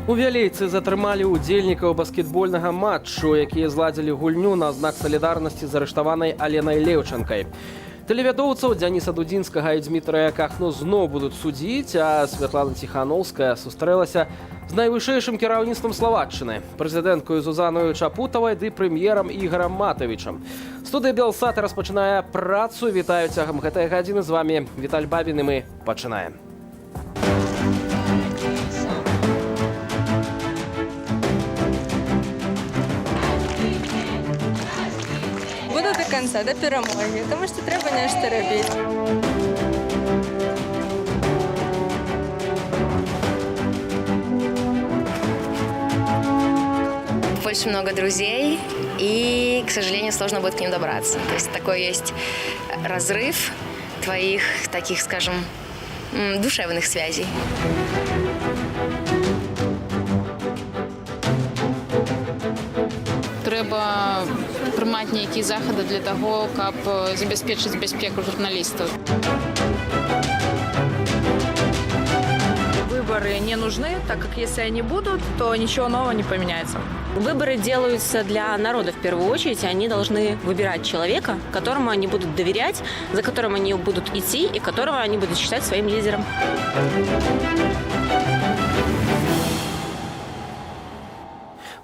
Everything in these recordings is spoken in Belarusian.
У Вялейцы затрымалі ўдзельнікаў баскетбольнага матчу, якія зладзілі гульню на знак салідарнасці з арыштаванай Аленай Леўчанкай. Тэлевядоўцаў Дзяніса Дудзінскага і Дзмітрыя Кахно зноў будуць судзіць, а Святлана Ціханоўская сустрэлася з найвышэйшым кіраўніцтвам Славаччыны, прэзідэнткаю Зузаною Чапутавай ды прэм'ерам Ігарам Матавічам. Студыя Белсат распачынае працу. Вітаю цягам гэтай гадзіны, з вамі Віталь Бабін, і мы пачынаем. Буду до конца, до перамогі, таму што трэба нешта рабіць. Очень много друзей, и, к сожалению, сложно будет к ним добраться. То есть такой есть разрыв твоих таких, скажем, душевных связей. Трэба прымаць нейкія захады для таго, каб забяспечыць бяспеку журналістаў. Выборы не нужны, так как если они будут, то ничего нового не поменяется. Выборы делаются для народа в первую очередь, и они должны выбирать человека, которому они будут доверять, за которым они будут идти и которого они будут считать своим лидером.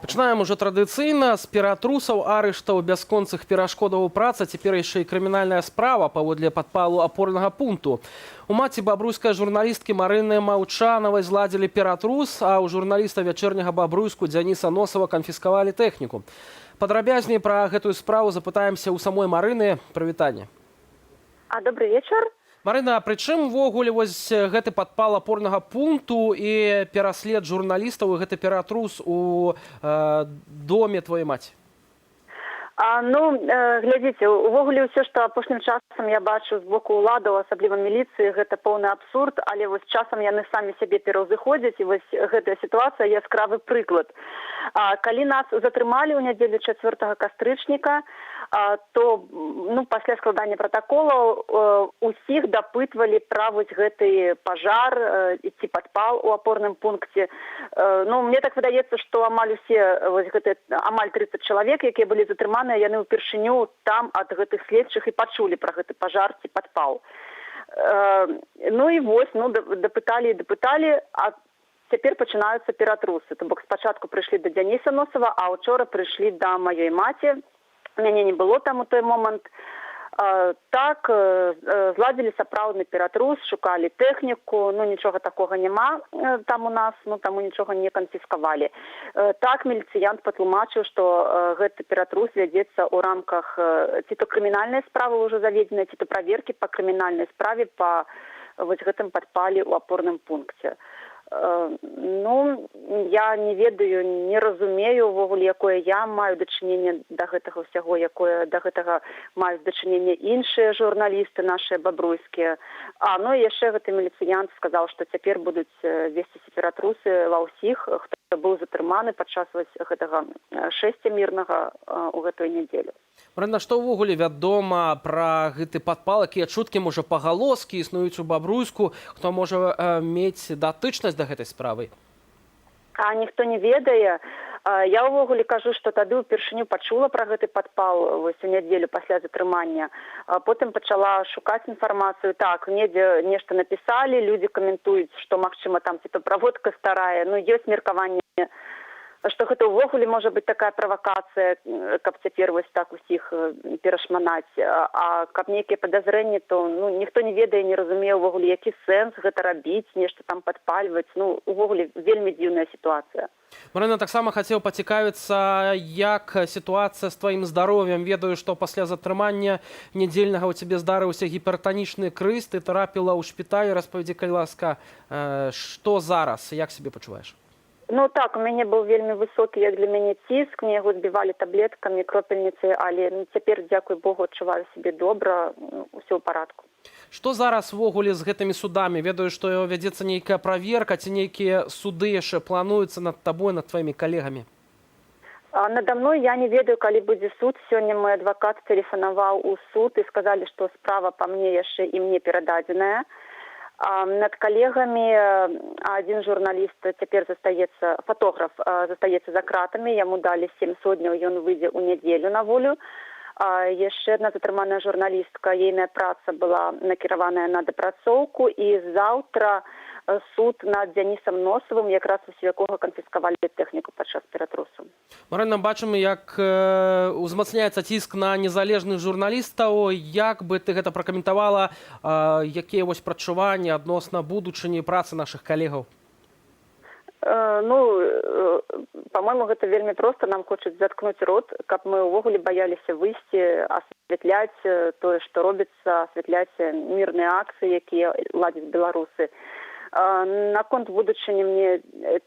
Пачынаем ужо традыцыйна з ператрусаў, арыштаў, бясконцых перашкодаў у працы, цяпер яшчэ і крымінальная справа паводле падпалу апорнага пункту. У маці бабруйскай журналісткі Марыны Маўчанавай зладзілі ператрус, а ў журналіста «Вячэрняга Бабруйску» Дзяніса Носава канфіскавалі тэхніку. Падрабязней пра гэтую справу запытаемся ў самой Марыны. Прывітанне. А, добрый вечер. Марына, пры чым увогуле вось гэты падпал апорнага пункту і пераслед журналістаў і гэты ператрус у доме твоей маці? А, ну, глядзіце, увогуле ўсё, што апошнім часам я бачу з боку ўладаў, асабліва міліцыі, гэта поўны абсурд, але вось часам яны самі сябе пераўзыходзяць, і вось гэтая сітуацыя яскравы прыклад. Калі нас затрымалі ў нядзелю 4 кастрычніка, то ну, пасля складання пратаколаў усіх дапытвалі пра вось гэты пажар ці падпал у апорным пункце. Ну, мне так выдаецца, што амаль усе вось гэтыя амаль 30 чалавек, якія былі затрыманыя, яны ўпершыню там ад гэтых следчых і пачулі пра гэты пажар ці падпал. Ну і вось, ну, дапыталі і дапыталі, а цяпер пачынаюцца ператрусы. То бок спачатку прыйшлі да Дзяніса Носава, а учора прыйшлі да маёй маці. Мяне не было там у той момант. Так, зладзілі сапраўдны ператрус, шукалі тэхніку, ну, нічога такога няма там у нас, ну, таму нічога не канфіскавалі. Так, міліцыянт патлумачыў, што гэты ператрус вядзецца ў рамках ці то крымінальнай справы ўжо заведзенай, ці то праверкі па крымінальнай справе па вось гэтым падпале ў апорным пункце. Ну, я не ведаю, не разумею ўвогуле, якое я маю дачыненне да гэтага ўсяго, якое да гэтага маюць дачыненне іншыя журналісты нашыя бабруйскія. А, ну і яшчэ гэты міліцыянт сказаў, што цяпер будуць весціся ператрусы ва ўсіх, хто быў затрыманы падчас вось гэтага шэсця мірнага ў гэтую нядзелю. Марына, што ўвогуле вядома пра гэты падпал, якія чуткі, можа, пагалоскі існуюць у Бабруйску, хто можа мець датычнасць да гэтай справы? А ніхто не ведае. Я ўвогуле кажу, што тады ўпершыню пачула пра гэты падпал вось у нядзелю пасля затрымання. Потым пачала шукаць інфармацыю. Так, недзе нешта напісалі, людзі каментуюць, што, магчыма, там ці то праводка старая. Ну, ёсць меркаванне, што гэта ўвогуле можа быць такая правакацыя, каб цяпер вось так усіх перашманаць. А каб нейкія падазрэнні, то, ну, ніхто не ведае, не разумее ўвогуле, які сэнс гэта рабіць, нешта там падпальваць. Ну, увогуле вельмі дзіўная сітуацыя. Марына, таксама хацеў пацікавіцца, як сітуацыя з тваім здароўем. Ведаю, што пасля затрымання нядзельнага ў цябе здарыўся гіпертанічны крыз, ты трапіла ў шпіталь. Распавядзі, калі ласка, што зараз, як сябе пачуваеш? Ну так, у мяне быў вельмі высокі, як для мяне, ціск, мне яго збівалі таблеткамі, кропельніцы, але, ну, цяпер, дзякуй Богу, адчуваю сябе добра, усё ў парадку. Што зараз увогуле з гэтымі судамі? Ведаю, што вядзецца нейкая праверка ці нейкія суды яшчэ плануюцца над табой, над тваімі калегамі. Надо мной я не ведаю, калі будзе суд. Сёння мой адвакат тэлефанаваў у суд, і сказалі, што справа па мне яшчэ ім не перададзеная. Над калегамі адзін журналіст цяпер застаецца, фатограф, застаецца за кратамі, яму далі 7 содняў, ён выйдзе ў нядзелю на волю. Яшчэ адна затрыманая журналістка, ейная праца была накіраваная на дапрацоўку, і заўтра суд над Дзянісам Носавым, якраз у якога канфіскавалі тэхніку падчас ператрусу. Марына, бачым, як узмацняецца ціск на незалежных журналістаў. Як бы ты гэта пракаментавала, якія вось прачуванні адносна будучыні працы нашых калегаў? Ну, по-моему, гэта вельмі проста: нам хочуць заткнуць рот, каб мы ўвогуле баяліся выйсці асвятляць тое, што робіцца, асвятляць мірныя акцыі, якія ладзяць беларусы. Наконт будучыні мне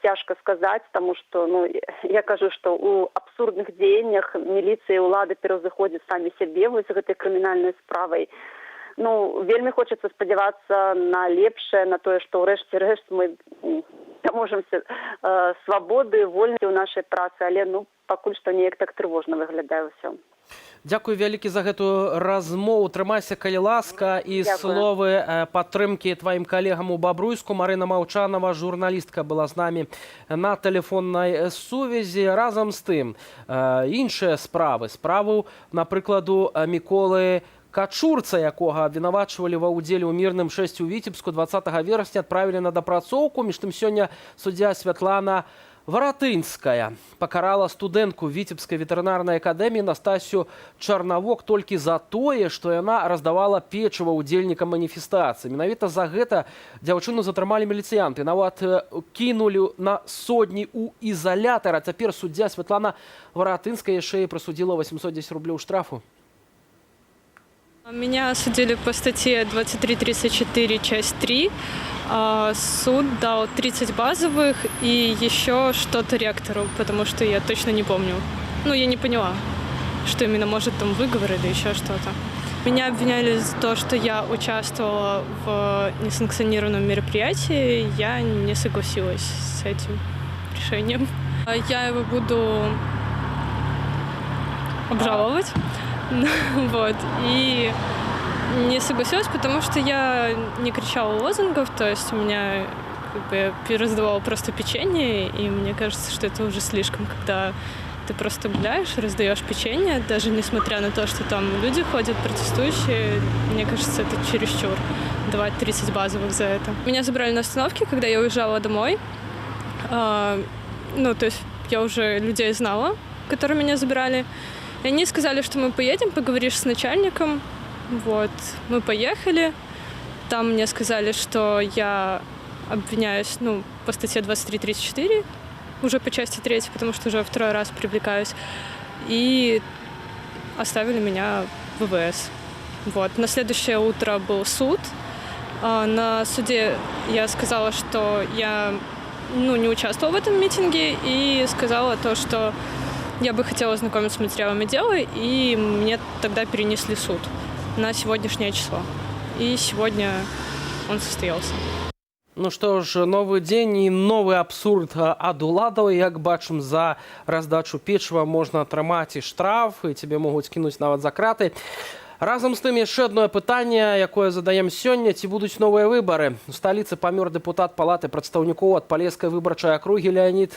цяжка сказаць, таму што, ну, я кажу, што у абсурдных дзеяннях міліцыі, ўлады пераўзыходзяць самі сябе вось гэтай крымінальнай справай. Ну, вельмі хочацца спадзявацца на лепшае, на тое, што ўрэшце рэшт мы даможамся свабоды, вольнасці ў нашай працы, але, ну, пакуль што неяк так трывожна выглядае ўсё. Дзякуй вялікі за гэтую размову. Трымайся, калі ласка, і Дзякую. словы падтрымкі тваім калегам у Бабруйску. Марына Маўчанова, журналістка, была з намі на тэлефоннай сувязі. Разам з тым, іншыя справы. Справу, напрыкладу, Міколы Качурца, якога абвінавачвалі ва ўдзеле ў мірным шэсці ў Віцебску 20 верасня, адправілі на дапрацоўку. Між тым сёння суддзя Святлана Варатынская пакарала студэнтку Віцебскай ветэрынарнай акадэміі Настасю Чарнавок толькі за тое, што яна раздавала печыва ўдзельнікам маніфестацыі. Менавіта за гэта дзяўчыну затрымалі міліцыянты, нават кінулі на содні ў ізалятар, а цяпер суддзя Святлана Варатынская яшчэ і прысудзіла 810 рублёў штрафу. Меня осудили по статье 23.34, часть 3. Суд дал 30 базовых и еще что-то ректору, потому что я точно не помню. Ну, я не поняла, что именно, может, там выговор или еще что-то. Меня обвиняли за то, что я участвовала в несанкционированном мероприятии. Я не согласилась с этим решением. Я его буду обжаловать. Вот. И не согласилась, потому что я не кричала лозунгов, то есть у меня как бы я раздавала просто печенье, и мне кажется, что это уже слишком, когда ты просто гуляешь, раздаешь печенье, даже несмотря на то, что там люди ходят протестующие, мне кажется, это чересчур давать 30 базовых за это. Меня забрали на остановке, когда я уезжала домой. Ну, то есть я уже людей знала, которые меня забирали. И они сказали, что мы поедем, поговоришь с начальником. Вот, мы поехали. Там мне сказали, что я обвиняюсь, ну, по статье 23.34, уже по части 3, потому что уже второй раз привлекаюсь. И оставили меня в ИВС. Вот. На следующее утро был суд. На суде я сказала, что я, ну, не участвовала в этом митинге, и сказала то, что я бы хотела ознакомиться с материалами дела, и мне тогда перенесли суд на сегодняшнее число. И сегодня он состоялся. Ну што ж, новы дзень і новы абсурд ад уладаў. Як бачым, за раздачу печыва можна атрымаць і штраф, і цябе могуць кінуць нават за краты. Разам з тым яшчэ адно пытанне, якое задаем сёння: ці будуць новыя выбары? У сталіцы памёр дэпутат палаты прадстаўнікоў ад палескай выбарчай акругі Леанід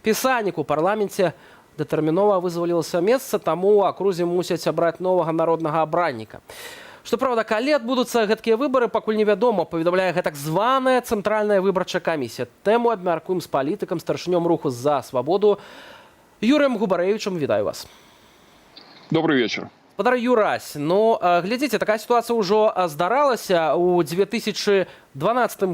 Пісанік. У парламенце датэрмінова вызвалілася месца, таму ў акрузе мусяць абраць новага народнага абранніка. Што праўда, калі адбудуцца гэткія выбары, пакуль невядома, паведамляе гэтак званая Цэнтральная выбарчая камісія. Тэму абмяркуем з палітыкам, старшынём руху «За свабоду» Юрыем Губарэвічам. Вітаю вас. Добрый вечер. Спадар Юрась, ну, глядзіце, такая сітуацыя ўжо здаралася ў 2012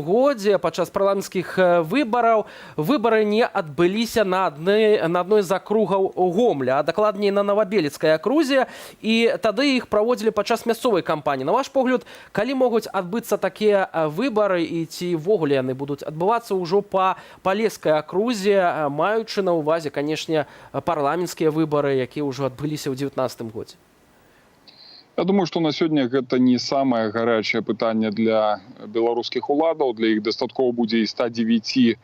годзе падчас парламенцкіх выбараў. Выбары не адбыліся на адной з акругаў Гомля, а дакладней, на Навабеліцкай акрузе, і тады іх праводзілі падчас мясцовай кампаніі. На ваш погляд, калі могуць адбыцца такія выбары і ці ўвогуле яны будуць адбывацца ўжо па палескай акрузе, маючы на ўвазе, канешне, парламенцкія выбары, якія ўжо адбыліся ў 19 годзе? Я думаю, што на сёння гэта не самае гарячае пытанне для беларускіх уладаў. Для іх дастаткова будзе і 109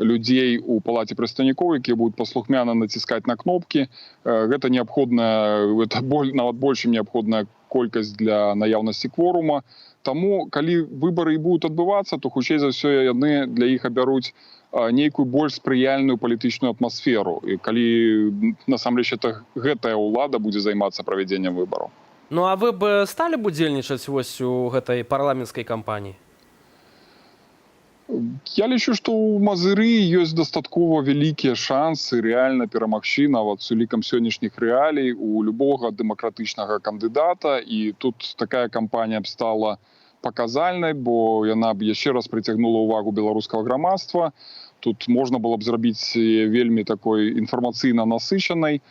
людзей у Палаце прадстаўнікоў, якія будуць паслухмяна націскаць на кнопкі. Гэта неабходная, это нават больш, чым неабходная колькасць для наяўнасці кворума. Таму, калі выбары і будуць адбывацца, то, хутчэй за ўсё, яны для іх абяруць нейкую больш спрыяльную палітычную атмасферу, і калі насамрэч это гэтая ўлада будзе займацца правядзеннем выбараў. Ну а вы б сталі б удзельнічаць вось у гэтай парламенцкай кампаніі? Я лічу, што ў Мазыры ёсць дастаткова вялікія шансы рэальна перамагчы, нават з улікам сённяшніх рэалій, у любога дэмакратычнага кандыдата, і тут такая кампанія б стала паказальнай, бо яна б яшчэ раз прыцягнула ўвагу беларускага грамадства. Тут можна было б зрабіць вельмі такой інфармацыйна насычанай.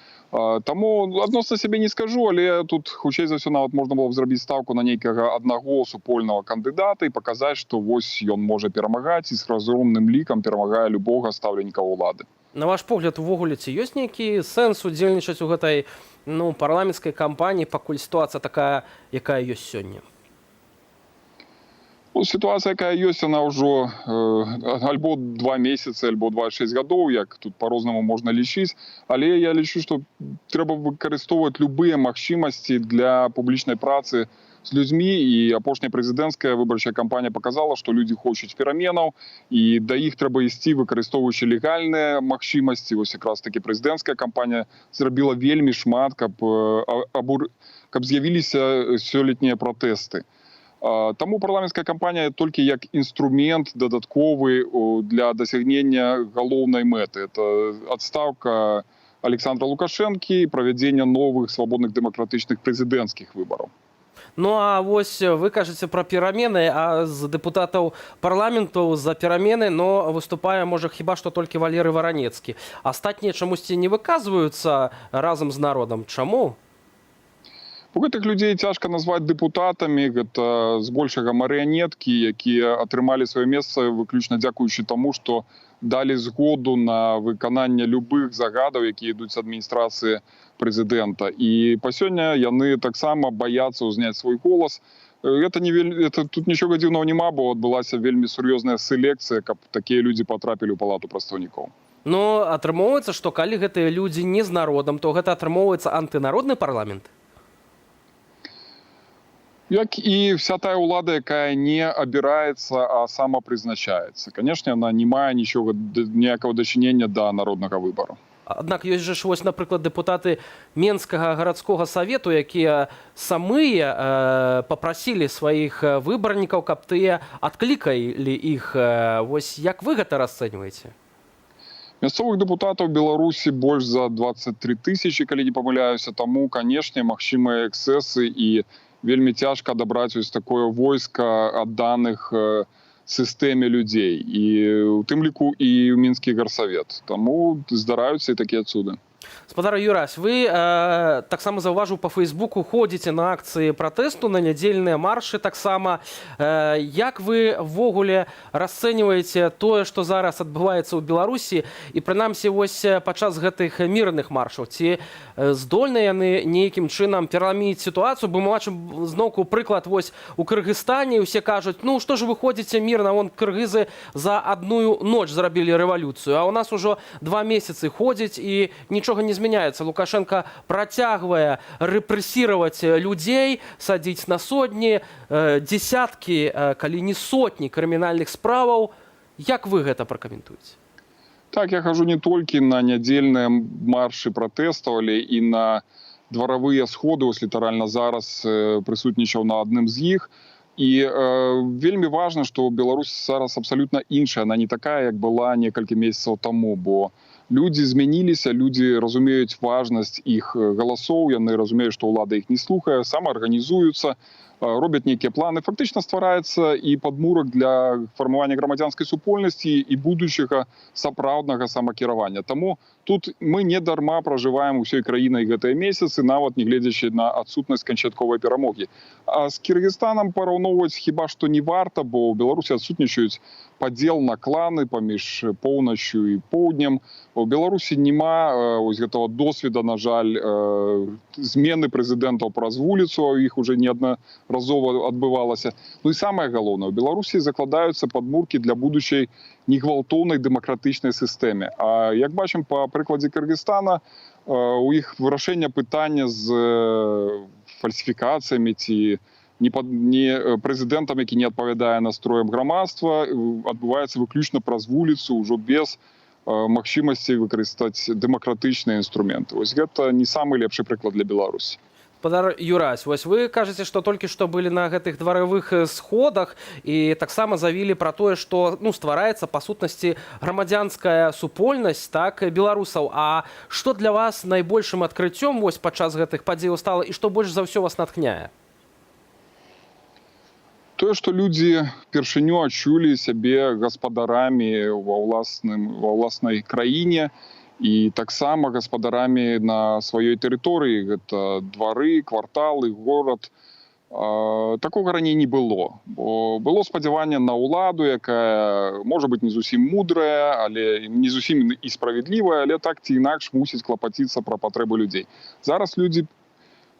Таму адносна сябе не скажу, але тут, хутчэй за ўсё, нават можна было б зрабіць стаўку на нейкага аднаго супольнага кандыдата і паказаць, што вось ён можа перамагаць і з разгромным лікам перамагае любога стаўленніка ўлады. На ваш погляд, увогуле, ці ёсць нейкі сэнс удзельнічаць у гэтай, ну, парламенцкай кампаніі, пакуль сітуацыя такая, якая ёсць сёння? Ну, сітуацыя, якая ёсць, она ўжо альбо 2 месяцы, альбо 26 гадоў, як тут по-рознаму можна лічыць. Але я лічу, што трэба выкарыстоўваць любыя магчымасці для публічнай працы з людзьмі, і апошняя прэзідэнцкая выбарчая кампанія показала, што людзі хочуць пераменаў і да іх трэба ісці, выкарыстоўваючы легальныя магчымасці. Вось якраз таки прэзідэнцкая кампанія зрабіла вельмі шмат, каб з'явіліся сёлетнія пратэсты. Таму парламенцкая кампанія толькі як інструмент дадатковы для дасягнення галоўнай мэты: это адстаўка Александра Лукашэнкі і правядзення новых свабодных, дэмакратычных прэзідэнцкіх выбараў. Ну а вось вы кажаце пра перамены, а з дэпутатаў парламенту за перамены, но выступае, можа, хіба што толькі Валеры Варанецкі. Астатнія чамусьці не выказваюцца разам з народам. Чаму? У гэтых людзей цяжка назваць дэпутатамі. Гэта збольшага марыянеткі, якія атрымалі сваё месца выключна дзякуючы таму, што далі згоду на выкананне любых загадаў, якія ідуць з адміністрацыі прэзідэнта, і па сёння яны таксама баяцца ўзняць свой голас. Это не вель... это тут нічога дзіўнага няма, бо адбылася вельмі сур'ёзная селекцыя, каб такія людзі патрапілі ў Палату прадстаўнікоў. Ну, атрымоўваецца, што калі гэтыя людзі не з народам, то гэта атрымоўваецца антынародны парламент. Як і вся тая ўлада, якая не абіраецца, а самапрызначаецца, конечно, она не мае нічога, ніякага дачынення да народнага выбару. Аднак ёсць жа ж вось, напрыклад, дэпутаты Менскага гарадскога савету, якія самыя папрасілі сваіх выбарнікаў, каб тыя адклікалі іх. Вось як вы гэта расцэньваеце? Мясцовых дэпутатаў Беларусі больш за 23 тысячи, калі не памыляюся, таму, канешне, магчымыя эксцэсы, і вельмі цяжка адабраць вось такое войска адданых сістэме людзей, і у тым ліку і ў Мінскі гарсавет. Таму здараюцца і такія цуды. Спадар Юрась, вы таксама, заўважыў па фейсбуку, ходзіце на акцыі пратэсту, на нядзельныя маршы таксама. Як вы ўвогуле расцэньваеце тое, што зараз адбываецца ў Беларусі, і прынамсі вось падчас гэтых мірных маршаў, ці здольны яны нейкім чынам пераламіць сітуацыю? Бо мы бачым зноўку прыклад вось у Кыргызстане, усе кажуць: «Ну што ж вы ходзіце мірна, вон кыргызы за адную ноч зрабілі рэвалюцыю», а у нас ужо 2 месяцы ходзіць, і нічога не змяняецца. Лукашенко працягвае рэпрэсіраваць людзей, садзіць на сотні, десяткі, калі не сотні крымінальных справаў. Як вы гэта пракаментуеце? Так, я хожу не толькі на нядзельныя маршы пратэстаў, але і на дваравыя сходы. Ось літаральна зараз прысутнічаў на адным з іх. І вельмі важна, што Беларусь зараз абсалютна іншая, она не такая, як была некалькі месяцаў таму, бо людзі змяніліся, людзі разумеюць важнасць іх галасоў, яны разумеюць, што ўлада іх не слухае, самаарганізуюцца. робяць нейкія планы. Фактычна ствараецца і падмурак для фармавання грамадзянскай супольнасці і будучага сапраўднага самакіравання. Таму тут мы не дарма пражываем усёй краінай гэтыя месяцы, нават не гледзячы на адсутнасць канчатковай перамогі. А з Кіргізстанам параўноўваць хіба што не варта, бо ў Беларусі адсутнічаюць падзел на кланы паміж поўначчу і поўднем. У Беларусі няма ось гэтага досведа, на жаль, змены прэзідэнтаў праз вуліцу, а іх уже неаднаразова адбывалася. Ну і самае галоўнае, у Беларусі закладаюцца падмуркі для будучай негвалтоўнай дэмакратычнай сістэме. А як бачым па прыкладзе Кыргызстана, у іх вырашэнне пытання з фальсіфікацыямі ці не прэзідэнтам, які не адпавядае настроям грамадства, адбываецца выключна праз вуліцу, ўжо без магчымасці выкарыстаць дэмакратычныя інструменты. Вось гэта не самы лепшы прыклад для Беларусі. Спадар Юрась, вось вы кажаце, што толькі што былі на гэтых дваравых сходах і таксама заявілі пра тое, што, ну, ствараецца па сутнасці грамадзянская супольнасць, так, беларусаў. А што для вас найбольшым адкрыццём вось падчас гэтых падзеяў стала і што больш за ўсё вас натхняе? Тое, што людзі упершыню адчулі сябе гаспадарамі ва ўласнай краіне і таксама гаспадарамі на сваёй тэрыторыі: гэта двары, кварталы, горад. Такога раней не было, бо было спадзяванне на ўладу, якая можа быць не зусім мудрая, але не зусім і справядлівая, але так ці інакш мусіць клапаціцца пра патрэбы людзей. Зараз людзі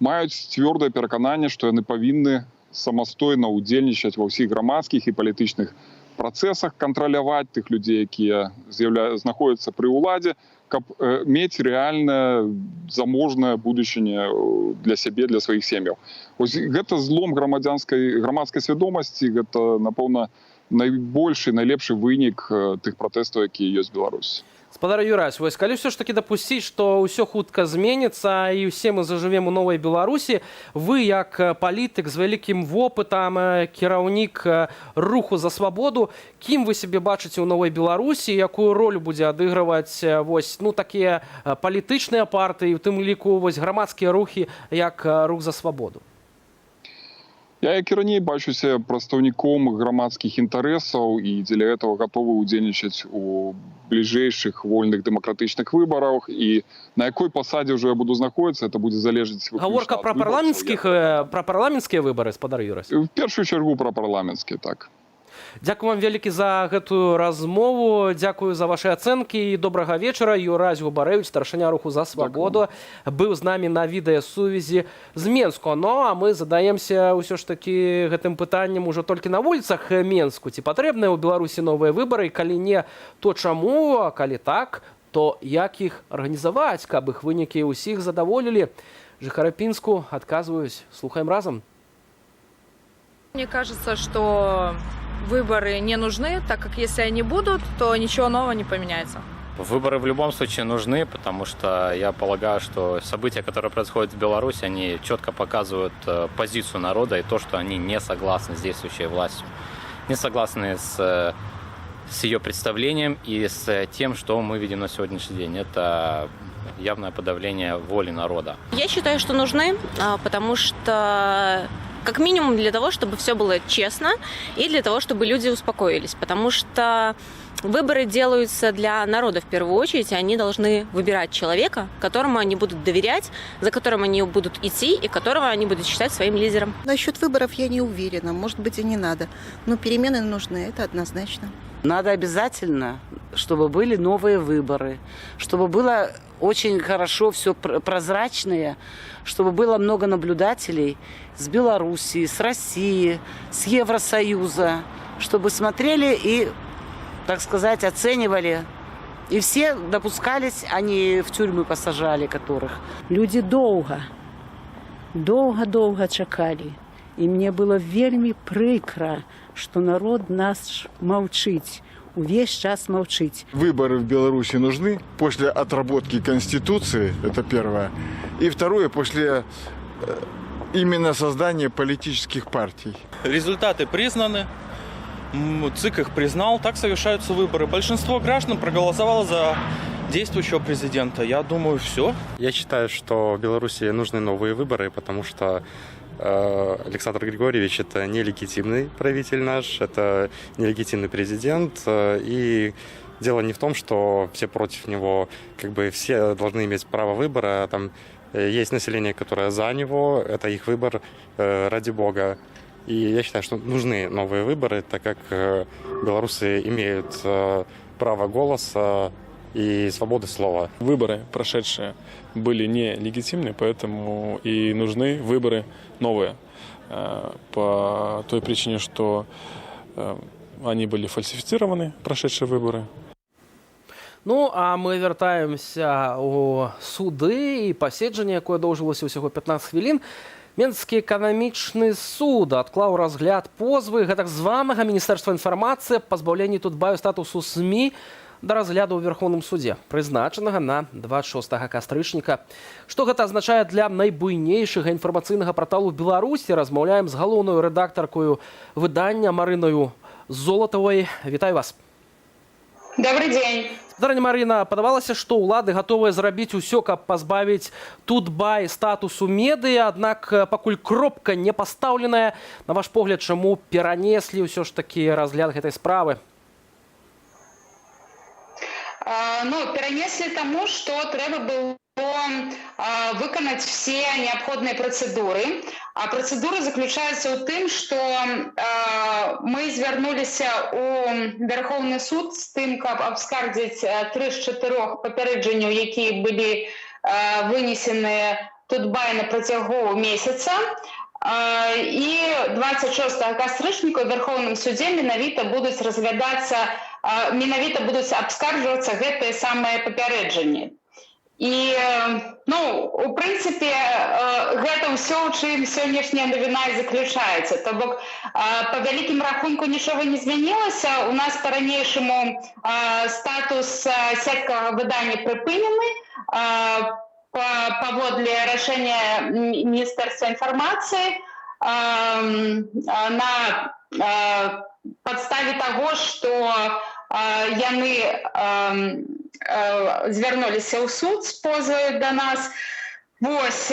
маюць цвёрдае перакананне, што яны павінны самастойна ўдзельнічаць ва ўсіх грамадскіх і палітычных працэсах, кантраляваць тых людзей, якія знаходзяцца пры ўладзе, каб мець рэальна заможнае будучыня для сябе, для сваіх сем'яў. Ось гэта злом грамадзянскай, грамадскай свядомасці, гэта, напэўна, найбольшы, найлепшы вынік тых пратэстаў, якія ёсць в Беларусі. Спадар Юрась, вось калі ўсё ж такі дапусціць, што ўсё хутка зменіцца і ўсе мы зажывем у новай Беларусі, вы як палітык з вялікім вопытам, кіраўнік руху «За свабоду», кім вы сябе бачыце ў новай Беларусі, якую ролю будзе адыгрываць вось, ну, такія палітычныя партыі, у тым ліку вось грамадскія рухі, як рух «За свабоду»? Я, як і раней, бачуся прадстаўніком грамадскіх інтарэсаў і дзеля этого гатовы ўдзельнічаць у бліжэйшых вольных дэмакратычных выбарах, і на якой пасадзе ўжо я буду знаходзіцца, это будзе залежаць выключна Гаворка ад пра выбарцаў. пра парламенцкія выбары, спадар Юрась? В першую чаргу пра парламенцкія, так. Дзякую вам вялікі за гэтую размову, дзякую за вашы ацэнкі і добрага вечара. Юрась Губарэвіч, старшыня руху «За свабоду», быў з намі на відэасувязі з Менску. Ну а мы задаемся ўсё ж такі гэтым пытаннем ужо толькі на вуліцах Менску: ці патрэбныя ў Беларусі новыя выбары, калі не, то чаму, а калі так, то як іх арганізаваць, каб іх вынікі ўсіх задаволілі? Жыхары Пінску адказваюць, слухаем разам. Мне кажется, что выборы не нужны, так как если они будут, то ничего нового не поменяется. Выборы в любом случае нужны, потому что я полагаю, что события, которые происходят в Беларуси, они четко показывают позицию народа и то, что они не согласны с действующей властью. Не согласны с ее представлением и с тем, что мы видим на сегодняшний день. Это явное подавление воли народа. Я считаю, что нужны, потому что как минимум для того, чтобы все было честно, и для того, чтобы люди успокоились, потому что выборы делаются для народа в первую очередь, и они должны выбирать человека, которому они будут доверять, за которым они будут идти и которого они будут считать своим лидером. Насчет выборов я не уверена, может быть, и не надо. Но перемены нужны, это однозначно. Надо обязательно, чтобы были новые выборы, чтобы было очень хорошо все прозрачное, чтобы было много наблюдателей с Белоруссии, с России, с Евросоюза, чтобы смотрели и, так сказать, оценивали. И все допускались, а не в тюрьмы посажали которых. Людзі доўга, доўга-доўга чакалі. І мне было вельмі прыкра, што народ наш маўчыць, увесь час маўчыць. Выборы в Беларуси нужны после отработки Конституции, это первое. И второе, после именно создания политических партий. Результаты признаны, ЦИК их признал, так совершаются выборы. Большинство граждан проголосовало за действующего президента. Я думаю, все. Я считаю, что в Беларуси нужны новые выборы, потому что Александр Григорьевич – это нелегитимный правитель наш, это нелегитимный президент, и дело не в том, что все против него, как бы все должны иметь право выбора, там есть население, которое за него, это их выбор, ради бога. И я считаю, что нужны новые выборы, так как белорусы имеют право голоса и свободы слова. Выборы, прошедшие, были нелегитимны, поэтому и нужны выборы новые. По той причине, что они были фальсифицированы, прошедшие выборы. Ну, а мы вяртаемся у суды і паседжанне, якое доўжылася ўсяго 15 хвілін. Менскі эканамічны суд адклаў разгляд позвы гэтак званага Міністэрства інфармацыі аб пазбаўленні Тутбаю статусу СМІ да разгляду ў Верхоўным судзе, прызначанага на 26 кастрычніка. Што гэта азначае для найбуйнейшага інфармацыйнага парталу Беларусі, размаўляем з галоўнаю рэдактаркаю выдання Марынаю Золатавай. Вітаю вас. Добрый день. Спадарыня Марына, падавалася, што ўлады гатовыя зрабіць усё, каб пазбавіць Тутбай статусу медыа, аднак пакуль кропка не пастаўленая. На ваш погляд, чаму перанеслі ўсё ж такі разгляд гэтай справы? Ну, перанеслі таму, што трэба было выканаць все неабходныя працэдуры. А працэдуры заключаюцца ў тым, што мы звярнуліся ў Вярхоўны суд з тым, каб абскардзіць тры з чатырох папярэджанняў, якія былі вынесены Тутбай на працягу месяца. І 26 кастрычніка ў Вярхоўным судзе менавіта будуць разглядацца, менавіта будуць абскарджвацца гэтыя самыя папярэджанні. І, ну, у прынцыпе, гэта ўсё, у чым сённяшняя навіна і заключаецца. То бок, па вялікім рахунку нічога не змянілася. У нас па-ранейшаму статус сеткавага выдання прыпынены паводле рашэння Міністэрства інфармацыі на падставе таго, што яны звярнуліся ў суд з позвай да нас. Вось,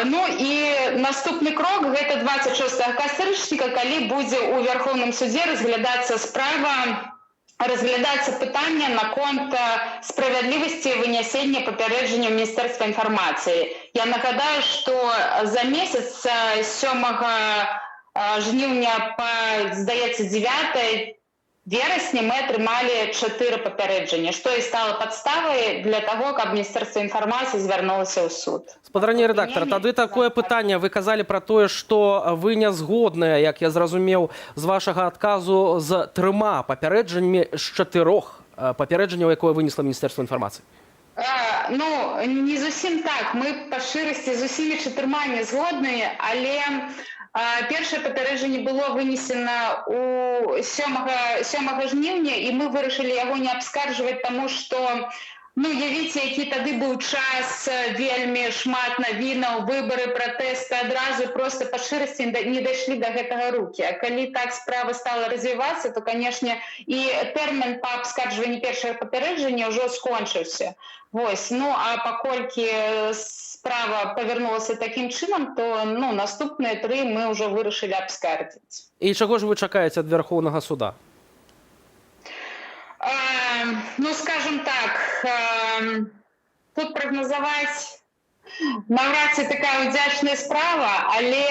ну і наступны крок — гэта 26 кастрычніка, калі будзе ў Вярхоўным судзе разглядацца справа, разглядацца пытанне наконт справядлівасці вынясення папярэджання Міністэрства інфармацыі. Я нагадаю, што за месяц 7 жніўня па, здаецца, 9 верасня мы атрымалі чатыры папярэджання, што і стала падставай для таго, каб Міністэрства інфармацыі звярнулася ў суд. Спадарыня рэдактар, тады такое пытанне. Вы казалі пра тое, што вы не згодныя, як я зразумеў з вашага адказу, з трыма папярэджаннямі з чатырох папярэджанняў, якое вынесла Міністэрства інфармацыі. Ну, не зусім так. Мы па шчырасці з усімі чатырма не згодныя, але першае папярэджанне было вынесена у 7 жніўня, і мы вырашылі яго не абскарджваць, таму што, ну, уявіце, які тады быў час, вельмі шмат навінаў, выбары, пратэсты, адразу просто па шчырасці не дайшлі да гэтага рукі. А калі так справа стала развівацца, то, канешне, і тэрмін па абскарджванні першага папярэджання ўжо скончыўся. Вось, ну, а паколькі справа павярнулася такім чынам, то, ну, наступныя тры мы ўжо вырашылі абскардзіць. І чаго ж вы чакаеце ад Вярхоўнага суда? Ну, скажем так, тут прагназаваць наўрад ці такая удзячная справа, але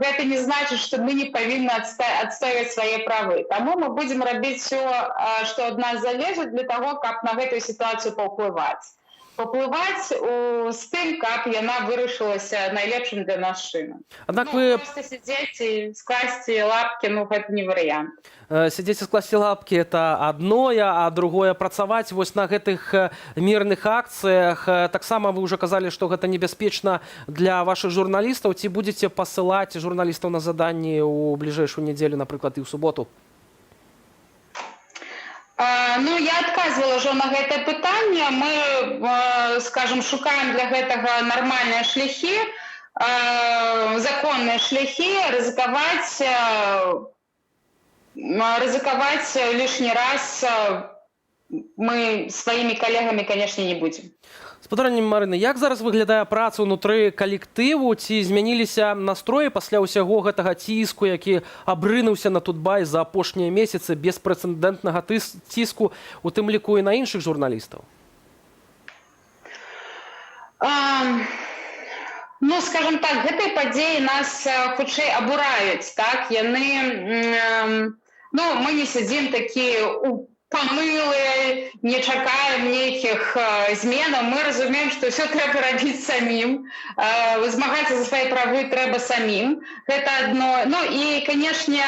гэта не значыць, што мы не павінны адстойваць свае правы. Таму мы будзем рабіць всё, што ад нас залежыць, для таго, каб на гэтую сітуацыю паўплываць. Паўплываць з тым, каб яна вырашылася найлепшым для нас чынам. Аднак Ну, вы просто сидзець і скласці лапкі, ну, гэта не варыянт. Сядзець і скласці лапкі — это адное, а другое — працаваць вось на гэтых мірных акцыях. Таксама вы ўжо казалі, што гэта небяспечна для вашых журналістаў. Ці будзеце пасылаць журналістаў на заданні ў бліжэйшую нядзелю, напрыклад, і ў суботу? Ну, я адказвала ўжо на гэтае пытанне. Мы, скажем, шукаем для гэтага нармальныя шляхі, законныя шляхі, рызыкаваць лішні раз мы сваімі калегамі, конечно, не будзем. Спадарыня Марына, як зараз выглядае праца ўнутры калектыву? Ці змяніліся настроі пасля ўсяго гэтага ціску, які абрынуўся на Тутбай за апошнія месяцы, беспрэцэдэнтнага ціску, у тым ліку і на іншых журналістаў? Ну, скажем так, гэтыя падзеі нас хутчэй абураюць, так, яны, ну, мы не сядзім такі у панылыя, не чакаем нейкіх зменаў, мы разумеем, што ўсё трэба рабіць самім, змагацца за свае правы трэба самім, гэта адно. Ну і, канешне,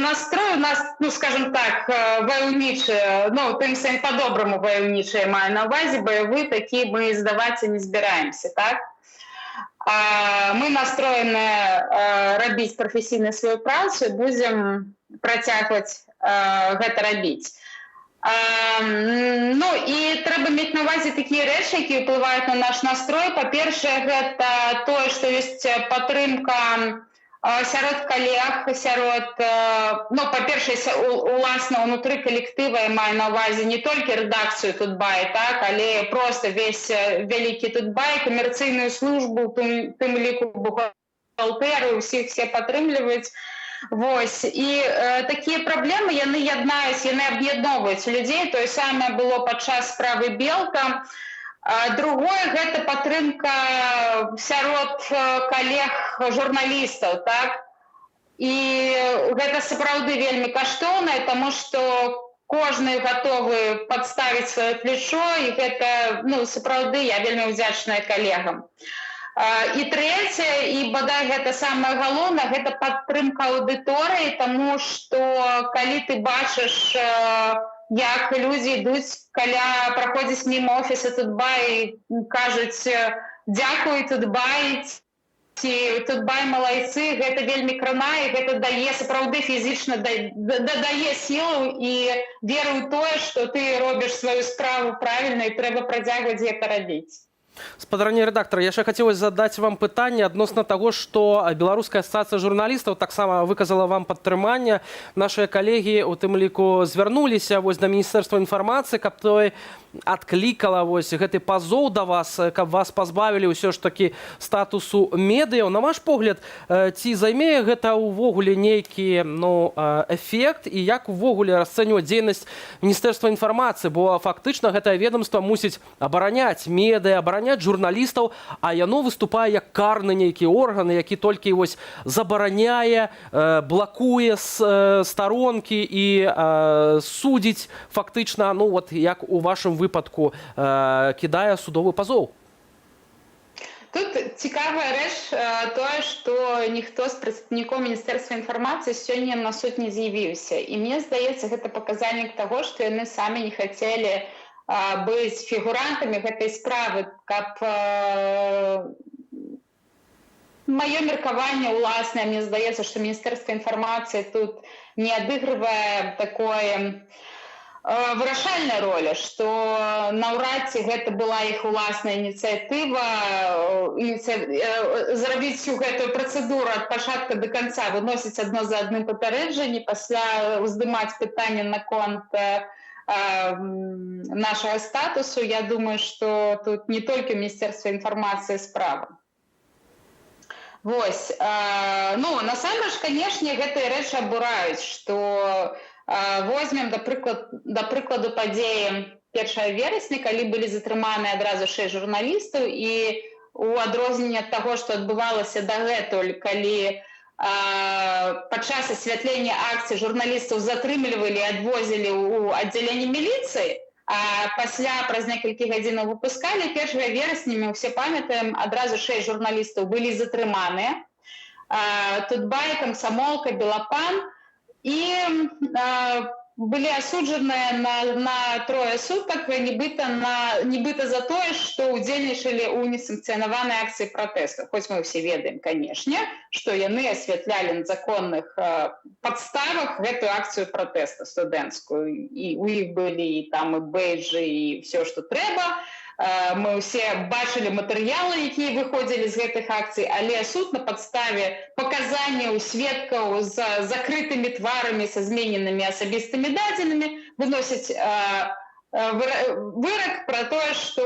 настрой у нас, ну, скажем так, ваяўнічы, ну, тым сэнс по-добраму ваяўнічы, маю на ўвазе, баявы такі, мы здавацца не збіраемся, так? Мы настроены рабіць прафесійна сваю працу, будзем працягваць гэта рабіць. Ну і трэба мець на увазе такія рэчы, якія ўплываюць на наш настрой. Па-першае, гэта тое, што ёсць падтрымка сярод калег, сярод, ну, па-першае, уласна ўнутры калектыва, я маю на ўвазе не толькі рэдакцыю Тутбай, так, але проста весь вялікі Тутбай, камерцыйную службу, тым ліку бухгалтэры, ўсіх все падтрымліваюць. Вось, і такія праблемы, яны яднаюць, яны аб'ядноўваюць людзей, тое самае было падчас справы Белка. А другое, гэта падтрымка сярод калег журналістаў, так? І гэта сапраўды вельмі каштоўнае, таму што кожны гатовы падставіць сваё плечо, і гэта, ну, сапраўды я вельмі ўдзячная калегам. І трэцяе, і бадай гэта самае галоўнае, гэта падтрымка аўдыторыі, таму што калі ты бачыш, як людзі ідуць каля, праходзяць міма офіса Тутбай, кажуць: «Дзякуй, Тутбай», ці «Тутбай малайцы», гэта вельмі кранае, гэта дае сапраўды фізічна дадае сілу і веру ў тое, што ты робіш сваю справу правільна і трэба працягваць гэта рабіць. Спадарыня рэдактар, яшчэ хацелось задаць вам пытанне адносна таго, што Беларуская асацыяцыя журналістаў таксама выказала вам падтрыманне. Нашыя калегі у тым ліку звярнуліся вось да міністэрства інфармацыі, каб той адклікала вось гэты пазоў да вас, каб вас пазбавілі ўсё ж такі статусу медыяў. На ваш погляд, ці займе гэта ўвогуле нейкі, ну, эфект і як увогуле расцэньваць дзейнасць міністэрства інфармацыі, бо фактычна гэтае ведомства мусіць абараняць медыа, абараняць журналістаў, а яно выступае як карны нейкі орган, які толькі вось забараняе, блакуе старонкі і судзіць фактычна, ну вот як у вашым выпадку, кідае судовы пазоў. Тут цікавая рэч, тое, што ніхто з прадстаўнікоў міністэрства інфармацыі сёння на суд не з'явіўся. І мне здаецца, гэта паказальнік таго, што яны самі не хацелі быць фігурантамі гэтай справы, каб маё меркаванне ўласнае, мне здаецца, што міністэрства інфармацыі тут не адыгрывае такое вырашальная роля, што наўрад ці гэта была іх уласная ініцыятыва зрабіць всю гэтую працэдуру ад пачатка до конца, выносіць адно за адным папярэджанне, пасля уздымаць пытанне наконт нашага статусу. Я думаю, што тут не толькі міністэрства інфармацыі справа. Вось, ну, насамрэч, канешне, гэтыя рэчы абураюць, што возьмем, да прыкладу, падзеі 1 верасня, калі былі затрыманы адразу шэсць журналістаў, і у адрозненне ад таго, што адбывалася дагэтуль, калі падчас асвятлення акцый журналістаў затрымлівалі і адвозілі ў аддзяленне міліцыі, а пасля праз некалькі гадзінаў выпускалі, 1 верасня, мы ўсе памятаем, адразу шэсць журналістаў былі затрыманыя. Тутбай, Камсамолка, Белапан, і былі асуджаныя на трое сутак, нібыта за тое, што ўдзельнічалі ў несанкцыянаванай акцыі пратэсту. Хоць мы ўсе ведаем, канешне, што яны асвятлялі на законных падставах гэтую акцыю пратэста студэнцкую. І у іх былі і там і бэйджы, і все, што трэба. Мы ўсе бачылі матэрыялы, якія выходзілі з гэтых акцый, але суд на падставе паказанняў сведкаў з закрытымі тварамі, са змененымі асабістымі дадзенымі выносіць вырак про тое, что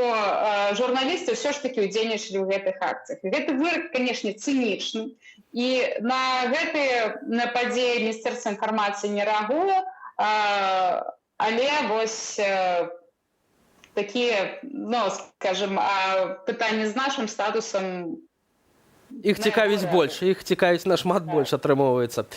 журналісты ўсё ж таки удзельнічалі ў гэтых акцыях. Гэты вырак, конечно, цынічны, і на гэтыя на падзеі Міністэрства інфармацыі не рэагуе, але вось такія, ну, скажем, пытанні з нашим статусам Іх цікавіць больш, іх цікавіць нашмат больш, атрымоўваецца.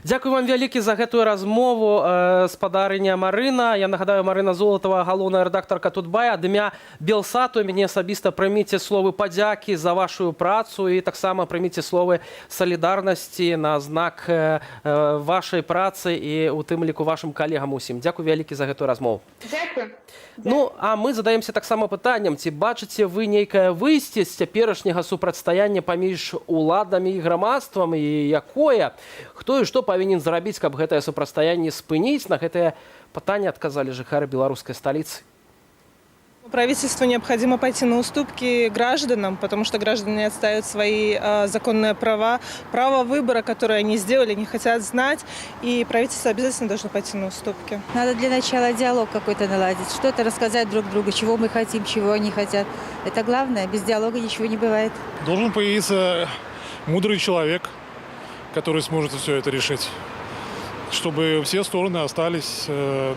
Дзякуй вам вялікі за гэтую размову, спадарыня Марына. Я нагадаю, Марына Золатава, галоўная рэдактарка Тутбай. Ад імя Белсату, мяне асабіста прыміце словы падзякі за вашу працу і таксама прыміце словы салідарнасці на знак вашай працы і у тым ліку вашым калегам усім. Дзякуй вялікі за гэтую размову. Дзякую. Ну, а мы задаемся таксама пытаннем, ці бачыце вы нейкае выйсце з цяперашняга супрацьстаяння паміж уладамі і грамадствам, і якое? Хто і што павінен зрабіць, каб гэтае супрацьстаянне спыніць? На гэтае пытанне адказалі жыхары беларускай сталіцы. Правительству необходимо пойти на уступки гражданам, потому что граждане отстаивают свои законные права, право выбора, которое они сделали, не хотят знать, и правительство обязательно должно пойти на уступки. Надо для начала диалог какой-то наладить, что-то рассказать друг другу, чего мы хотим, чего они хотят. Это главное, без диалога ничего не бывает. Должен появиться мудрый человек, который сможет все это решить, чтобы все стороны остались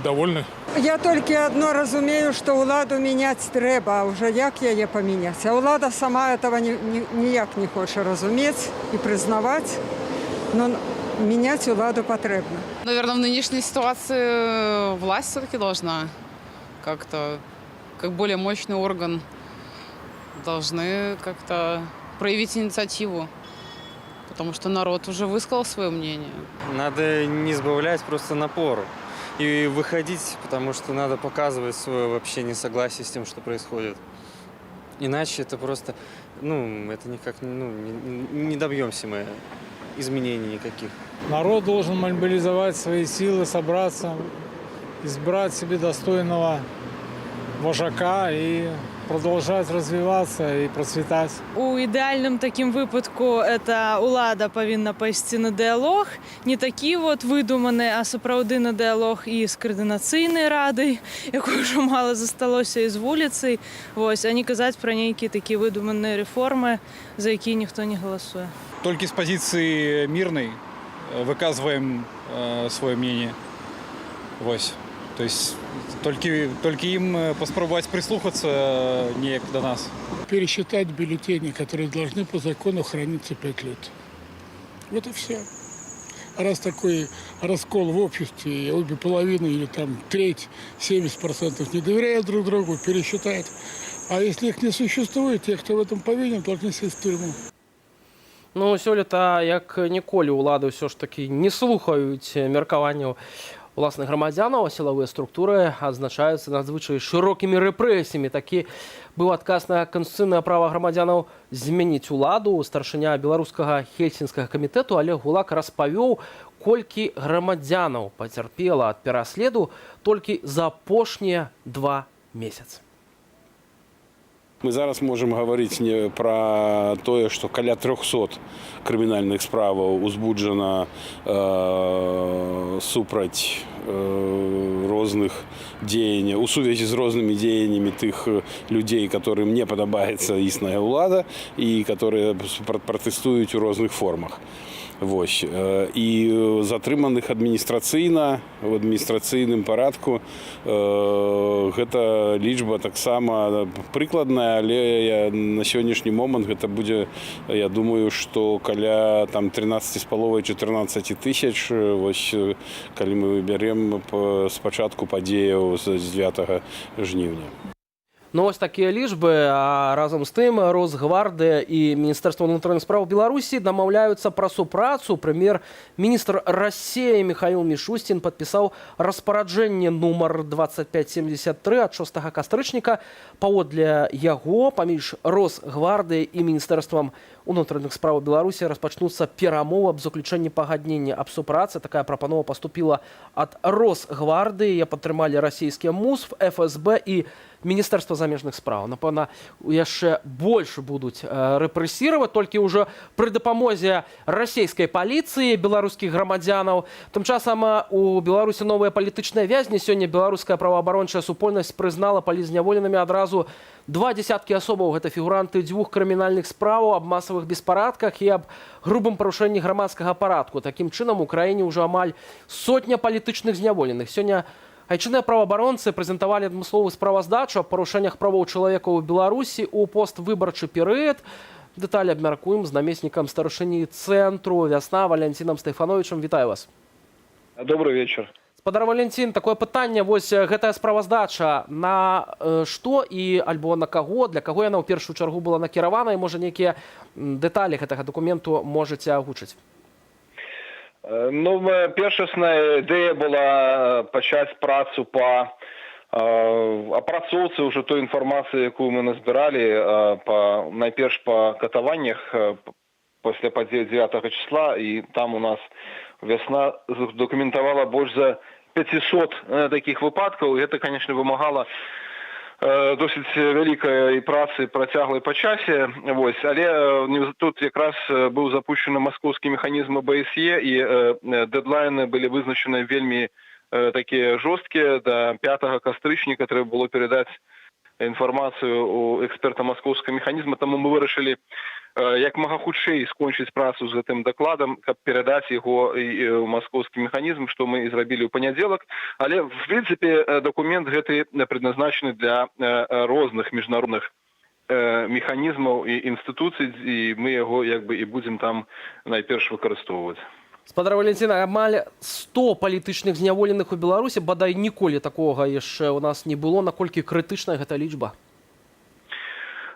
довольны. Я толькі адно разумею, што ўладу мяняць трэба, а ўжо як яе памяняць. А ўлада сама этого ніяк не хоча разумець і прызнаваць, но мяняць уладу патрэбна. Наверное, в нынешней ситуации власть все-таки должна как-то, как более мощный орган, должны как-то проявить инициативу, потому что народ уже высказал свое мнение. Надо не сбавлять просто напор и выходить, потому что надо показывать свое вообще несогласие с тем, что происходит. Иначе это просто, ну, это никак, ну, не добьемся мы изменений никаких. Народ должен мобилизовать свои силы, собраться, избрать себе достойного вожака и продолжать развиваться и процветать. У ідэальным такім выпадку это улада павінна пайсці на дыалог, не такі вот выдуманы, а сапраўды на дыалог і з каардынацыйнай радай, якой ўжо мала засталося, і з вуліцай, вось, а не казаць пра нейкія такія выдуманыя рэформы, за якія ніхто не галасуе. Только с позиции мирной выказываем свое мнение. Вось. То есть только им паспрабаваць прыслухацца неяк до нас. Пересчитать бюллетени, которые должны по закону храниться 5 лет. Вот и все. Раз такой раскол в обществе, и обе половины или там треть, 70% не доверяют друг другу, пересчитать. А если их не существует, те, кто в этом повинен, должны сесть в тюрьму. Ну, сёлета, як ніколі, улады ўсё ж такі не слухаюць меркаванняў уласных грамадзянаў, а сілавыя структуры адзначаюцца надзвычай шырокімі рэпрэсіямі. Такі быў адказ на канстытуцыйнае права грамадзянаў змяніць уладу. Старшыня Беларускага хельсінскага камітэту Алег Гулак распавёў, колькі грамадзянаў пацярпела ад пераследу толькі за апошнія 2 месяцы. Мы зараз можам гаварыць не пра тое, што каля 300 крымінальных справаў узбуджана супраць розных дзеянняў у сувязі з рознымі дзеяннямі тых людзей, которым не падабаецца існая ўлада і которые пратэстуюць у розных формах. Вось. І затрыманых адміністрацыйна, в адміністрацыйным парадку гэта лічба таксама прыкладная, але на сённяшні момант гэта будзе, я думаю, што каля там 13 з паловай, 14 тысяч, вось, калі мы бярем з пачатку падзеяў з 9 жніўня. Ну, ось такія лічбы, а разам з тым Росгвардыя і Міністэрства ўнутраных спраў Беларусі дамаўляюцца пра супрацу. Прэм'ер-міністр Расеі Міхаіл Мішусцін падпісаў распараджэнне нумар 2573 ад 6 кастрычніка. Паводле яго, паміж Росгвардыяй і Міністэрствам Унутраных спраў Беларусі распачнуцца перамовы аб заключэнні пагаднення аб супрацы. Такая прапанова паступіла ад Росгвардыі. Яе падтрымалі расійскія МУСФ, ФСБ і Міністэрства замежных спраў. Напэўна, яшчэ больш будуць рэпрэсіраваць, толькі ўжо пры дапамозе расійскай паліцыі беларускіх грамадзянаў. Тым часам у Беларусі новыя палітычныя вязні. Сёння беларуская праваабарончая супольнасць прызнала палітзняволенымі адразу два дзесяткі асобаў. Гэта фігуранты дзвюх крымінальных справаў аб масавых беспарадках і аб грубым парушэнні грамадскага парадку. Такім чынам, у краіне ўжо амаль сотня палітычных зняволеных. Сёння айчынныя праваабаронцы прэзентавалі адмысловую справаздачу аб парушэннях правоў чалавека ў Беларусі ў поствыбарчы перыяд. Дэталі абмяркуем з намеснікам старшыні цэнтру «Вясна» Валянцінам Стэфановічам. Вітаю вас. Добрый вечер. Спадар Валянцін, такое пытанне: вось гэтая справаздача на што і альбо на каго, для каго яна ў першую чаргу была накіравана, і, можа, нейкія дэталі гэтага дакументу можаце агучыць? Ну, першасная ідэя была пачаць працу па апрацоўцы ўжо той інфармацыі, якую мы назбіралі найперш па катаваннях пасля падзей 9 числа, і там у нас «Вясна» дакументавала больш за 500 такіх выпадкаў, і гэта, конечно, вымагала досыць вялікай працы, працяглай па часе. Вось, але тут якраз быў запущены маскоўскі механізм АБСЕ, і дэдлайны былі вызначаны вельмі такія жорсткія: да 5 кастрычніка трэба было перадаць інфармацыю у эксперта маскоўскага механізма. Таму мы вырашылі як мага хутчэй скончыць працу з гэтым дакладам, каб перадаць яго ў маскоўскі механізм, што мы і зрабілі ў панядзелак. Але в прынцыпе дакумент гэты предназначаны для розных міжнародных механізмаў і інстытуцый, і мы яго як бы і будзем там найперш выкарыстоўваць. Спадар Валянцін, амаль 100 палітычных зняволеных у Беларусі, бадай, ніколі такога яшчэ ў нас не было. Наколькі крытычная гэта лічба?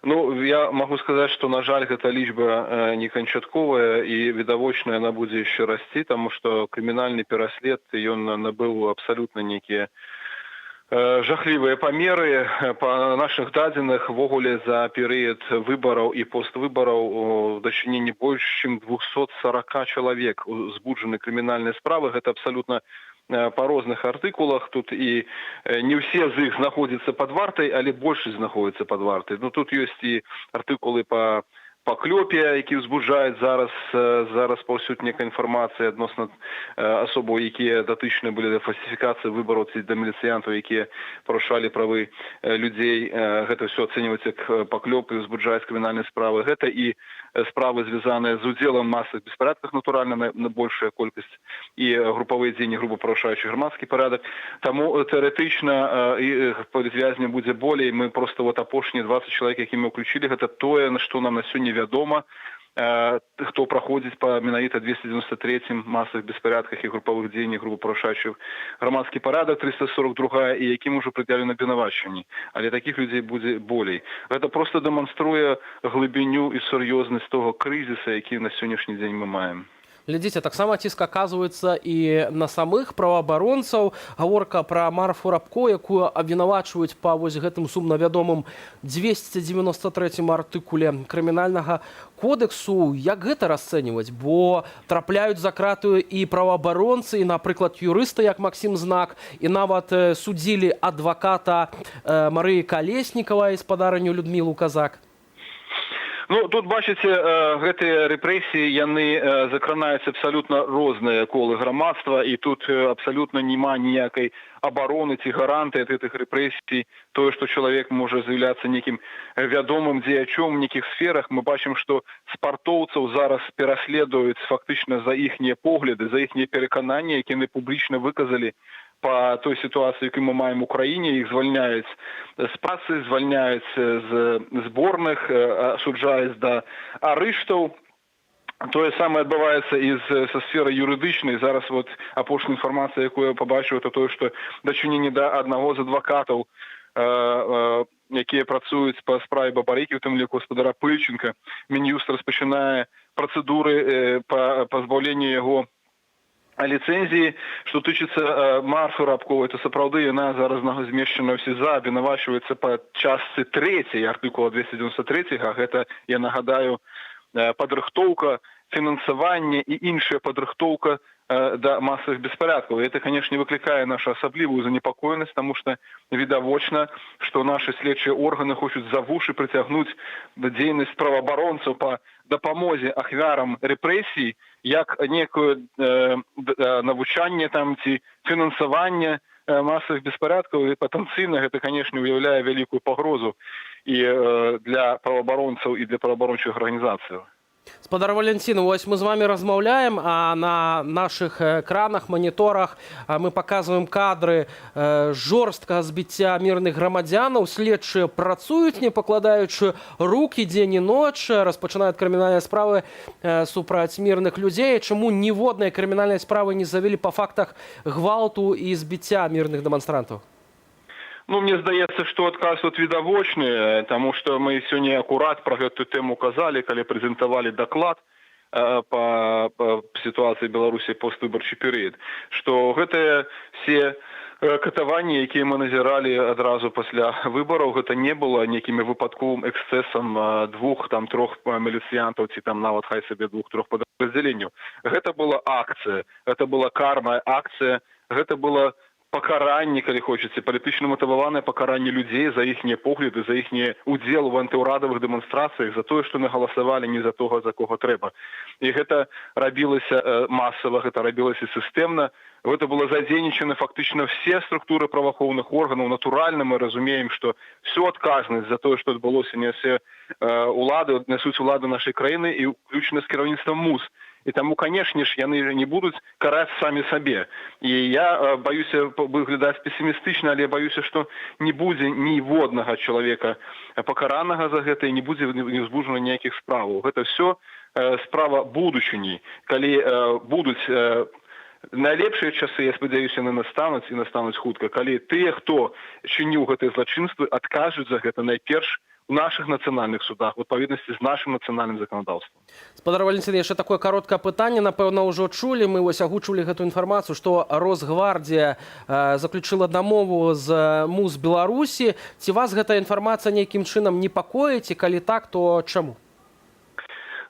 Ну, я магу сказаць, што, на жаль, гэта лічба не канчатковая, і відавочна, яна будзе яшчэ расці, таму што крымінальны пераслед, ён набыў абсалютна нейкія жахлівыя памеры. Па нашых дадзеных, увогуле за перыяд выбараў і поствыбараў у дачыненні больш чым 240 чалавек узбуджаны крымінальныя справы. Гэта абсалютна па розных артыкулах тут, і не ўсе з іх знаходзяцца пад вартай, але большасць знаходзіцца пад вартай. Ну, тут ёсць і артыкулы па паклёпе, які ўзбуджаюць зараз паўсюд некая інфармацыя адносна асобаў, якія датычныя былі да фальсіфікацыі выбараў, ці да міліцыянтаў, якія парушалі правы людзей. Гэта ўсё ацэньваецца як паклёп і ўзбуджаюць крымінальныя справы. Гэта і справы, звязаныя з удзелам масавых беспарадках, натуральна, на большая колькасць, і групавыя дзеянні, груба парушаючы грамадскі парадак. Таму тэарэтычна і палітвязняў будзе болей. Мы просто вот апошнія 20 чалавек, які мы ўключілі, гэта тое, на што нам на сёння вядома, хто праходзіць па менавіта 293 масавых беспарадках і групавых дзеяннях, груба парушаючых грамадскі парадак, 342, і якім ужо прад'яўлена абвінавачванні. Але такіх людзей будзе болей. Гэта просто дэманструе глыбіню і сур'ёзнасць того крызіса, які на сённяшні дзень мы маем. Глядзіце, таксама ціск аказваецца і на самых праваабаронцаў. Гаворка пра Марфу Рабко, якую абвінавачваюць па вось гэтым сумна вядомым 293 артыкуле крымінальнага кодэксу. Як гэта расцэньваць? Бо трапляюць за краты і праваабаронцы, і, напрыклад, юрысты, як Максім Знак, і нават судзілі адваката Марыі Калеснікавай, спадарыню Людмілу Казак. Ну, тут, бачыце, гэтыя рэпрэсіі, яны закранаюць абсалютна розныя колы грамадства, і тут абсалютна няма ніякай абароны ці гарантыі ад гэтых рэпрэсій тое, што чалавек можа з'яўляцца нейкім вядомым дзеячом у нейкіх сферах. Мы бачым, што спартоўцаў зараз пераследуюць фактычна за іхнія погляды, за іхнія перакананні, якія яны публічна выказалі па той сітуацыі, якую мы маем у краіне. Іх звальняюць з працы, звальняюць з зборных, асуджаюць да арыштаў. Тое самае адбываецца і са сферы юрыдычнай. Зараз вот апошняя інфармацыя, якую я пабачыў, это тое, што дачыненне да аднаго з адвакатаў, якія працуюць па справе Бабарыкі, у тым ліку спадара Пыльченко, Мін'юст распачынае працэдуры па пазбаўленню яго ліцэнзіі. Што тычыцца Марфы Рабковай, то сапраўды яна зараз змешчана ў СІЗА, абвінавачваецца па частцы трэцяй артыкула 293. Гэта, я нагадаю, падрыхтоўка, фінансаванне і іншая падрыхтоўка да масавых беспорядкаў. И это, конечно, выклікае нашу асаблівую занепакоенасць, таму што відавочна, што нашы следчыя органы хочуць за вушы прыцягнуць дзейнасць праваабаронцаў па дапамозе ахвярам рэпрэсій як некую навучанне там ці фінансаванне масавых беспорядкаў. І патэнцыйна гэта, конечно, уяўляе вялікую пагрозу і для праваабаронцаў, і для праваабарончых арганізацыяў. Спадар Валянцін, вось мы з вами размаўляем, а на нашых экранах, маніторах мы паказваем кадры жорсткага збіцця мірных грамадзянаў. Следчыя працуюць, не пакладаючы рукі, дзень і ноч, распачынаюць крымінальныя справы супраць мірных людзей. Чаму ніводнай крымінальнай справы не завялі па фактах гвалту і збіцця мірных дэманстрантаў? Ну, мне здаецца, што адказ тут відавочны, таму што мы сёння акурат пра гэтую тэму казалі, калі прэзентавалі даклад па сітуацыі Беларусі поствыбарчы перыяд, што гэтыя все катаванні, якія мы назіралі адразу пасля выбараў, гэта не было нейкімі выпадковым эксцэсам двух там, трох міліцыянтаў ці там нават хай сабе двух-трох падраздзяленняў. Гэта была акцыя, гэта была карная акцыя, гэта было пакаранне, калі хочаце, палітычна матываванае пакаранне людзей за іхнія погляды, за іхні удзел у антыўрадавых дэманстрацыях, за тое, што нагаласавалі не за тога, за кого трэба. І гэта рабілася масава, гэта рабілася сістэмна, гэта было задзейнічаны фактычна все структуры праваахоўных органаў. Натуральна, мы разумеем, што всю адказнасць за тое, што адбылося, нясе улады, нясуць улады нашай краіны, і ўключна з кіраўніцтвам МУС. І таму, конечно ж, яны не будуць караць самі сабе. І я баюся выглядаць песімістычна, але баюся, што не будзе ніводнага чалавека пакаранага за гэта і не будзе не ўзбуджана ніякіх справаў. Гэта все справа будучыні, калі будуць найлепшыя часы. Я спадзяюся, яны настануць, і настануць хутка, калі тыя, хто чыніў гэтыя злачынствы, адкажуць за гэта найперш у нашых нацыянальных судах у адпаведнасці з нашым нацыянальным заканадаўствам. Спадар Валянцін, яшчэ такое кароткае пытанне. Напэўна, ўжо чулі, мы вось агучвалі гэту інфармацыю, што Росгвардія заключыла дамову з МУС Беларусі. Ці вас гэтая інфармацыя нейкім чынам непакоіць, і калі так, то чаму?